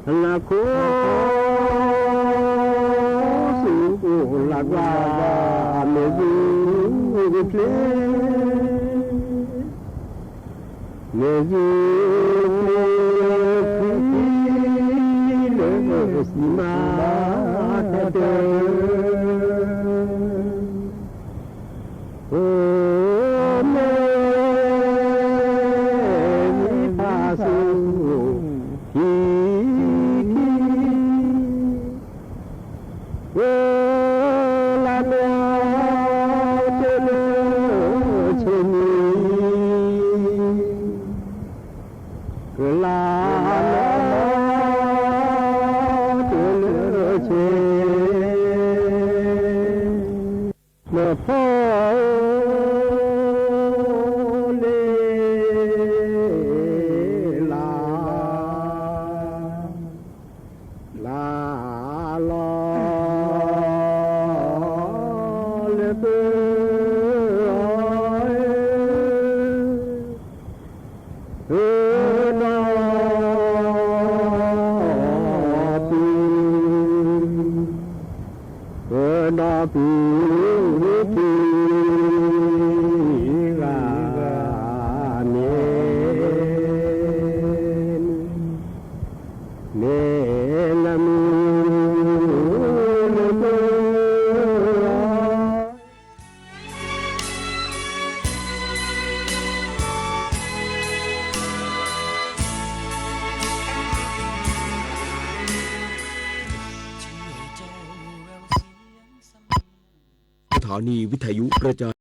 ၤ နၢ်ခိ ဆူလၢ်ကွၢ် မ့ၢ်ဂုၢ်ချ့ မ့ၢ်ဂုၢ်ချ့ လၢစံးမၤတၢ်တၢၢ် အိၣ်မ့ၢ်ဂံၢ်ဖးစိခံခံ ကလၤမ့ၢ်အီၤတ့ၢ်လၢဆ့ၣ်မံၤ ကလၤမ့ၢ်အီၤတ့ၢ်လၢဆ့ၣ် မ့ၢ်ဖီလ့လၢ် လၢ်လီၤ လၢပၢၤအီၤ ဒီးပၢၤ ဒီးပၢၤ ပၢၤဂၤန့ၣ် မ့ၢ်လၢမုၢ် လၢပၢၤအီၤ สถานีวิทยุกระจาย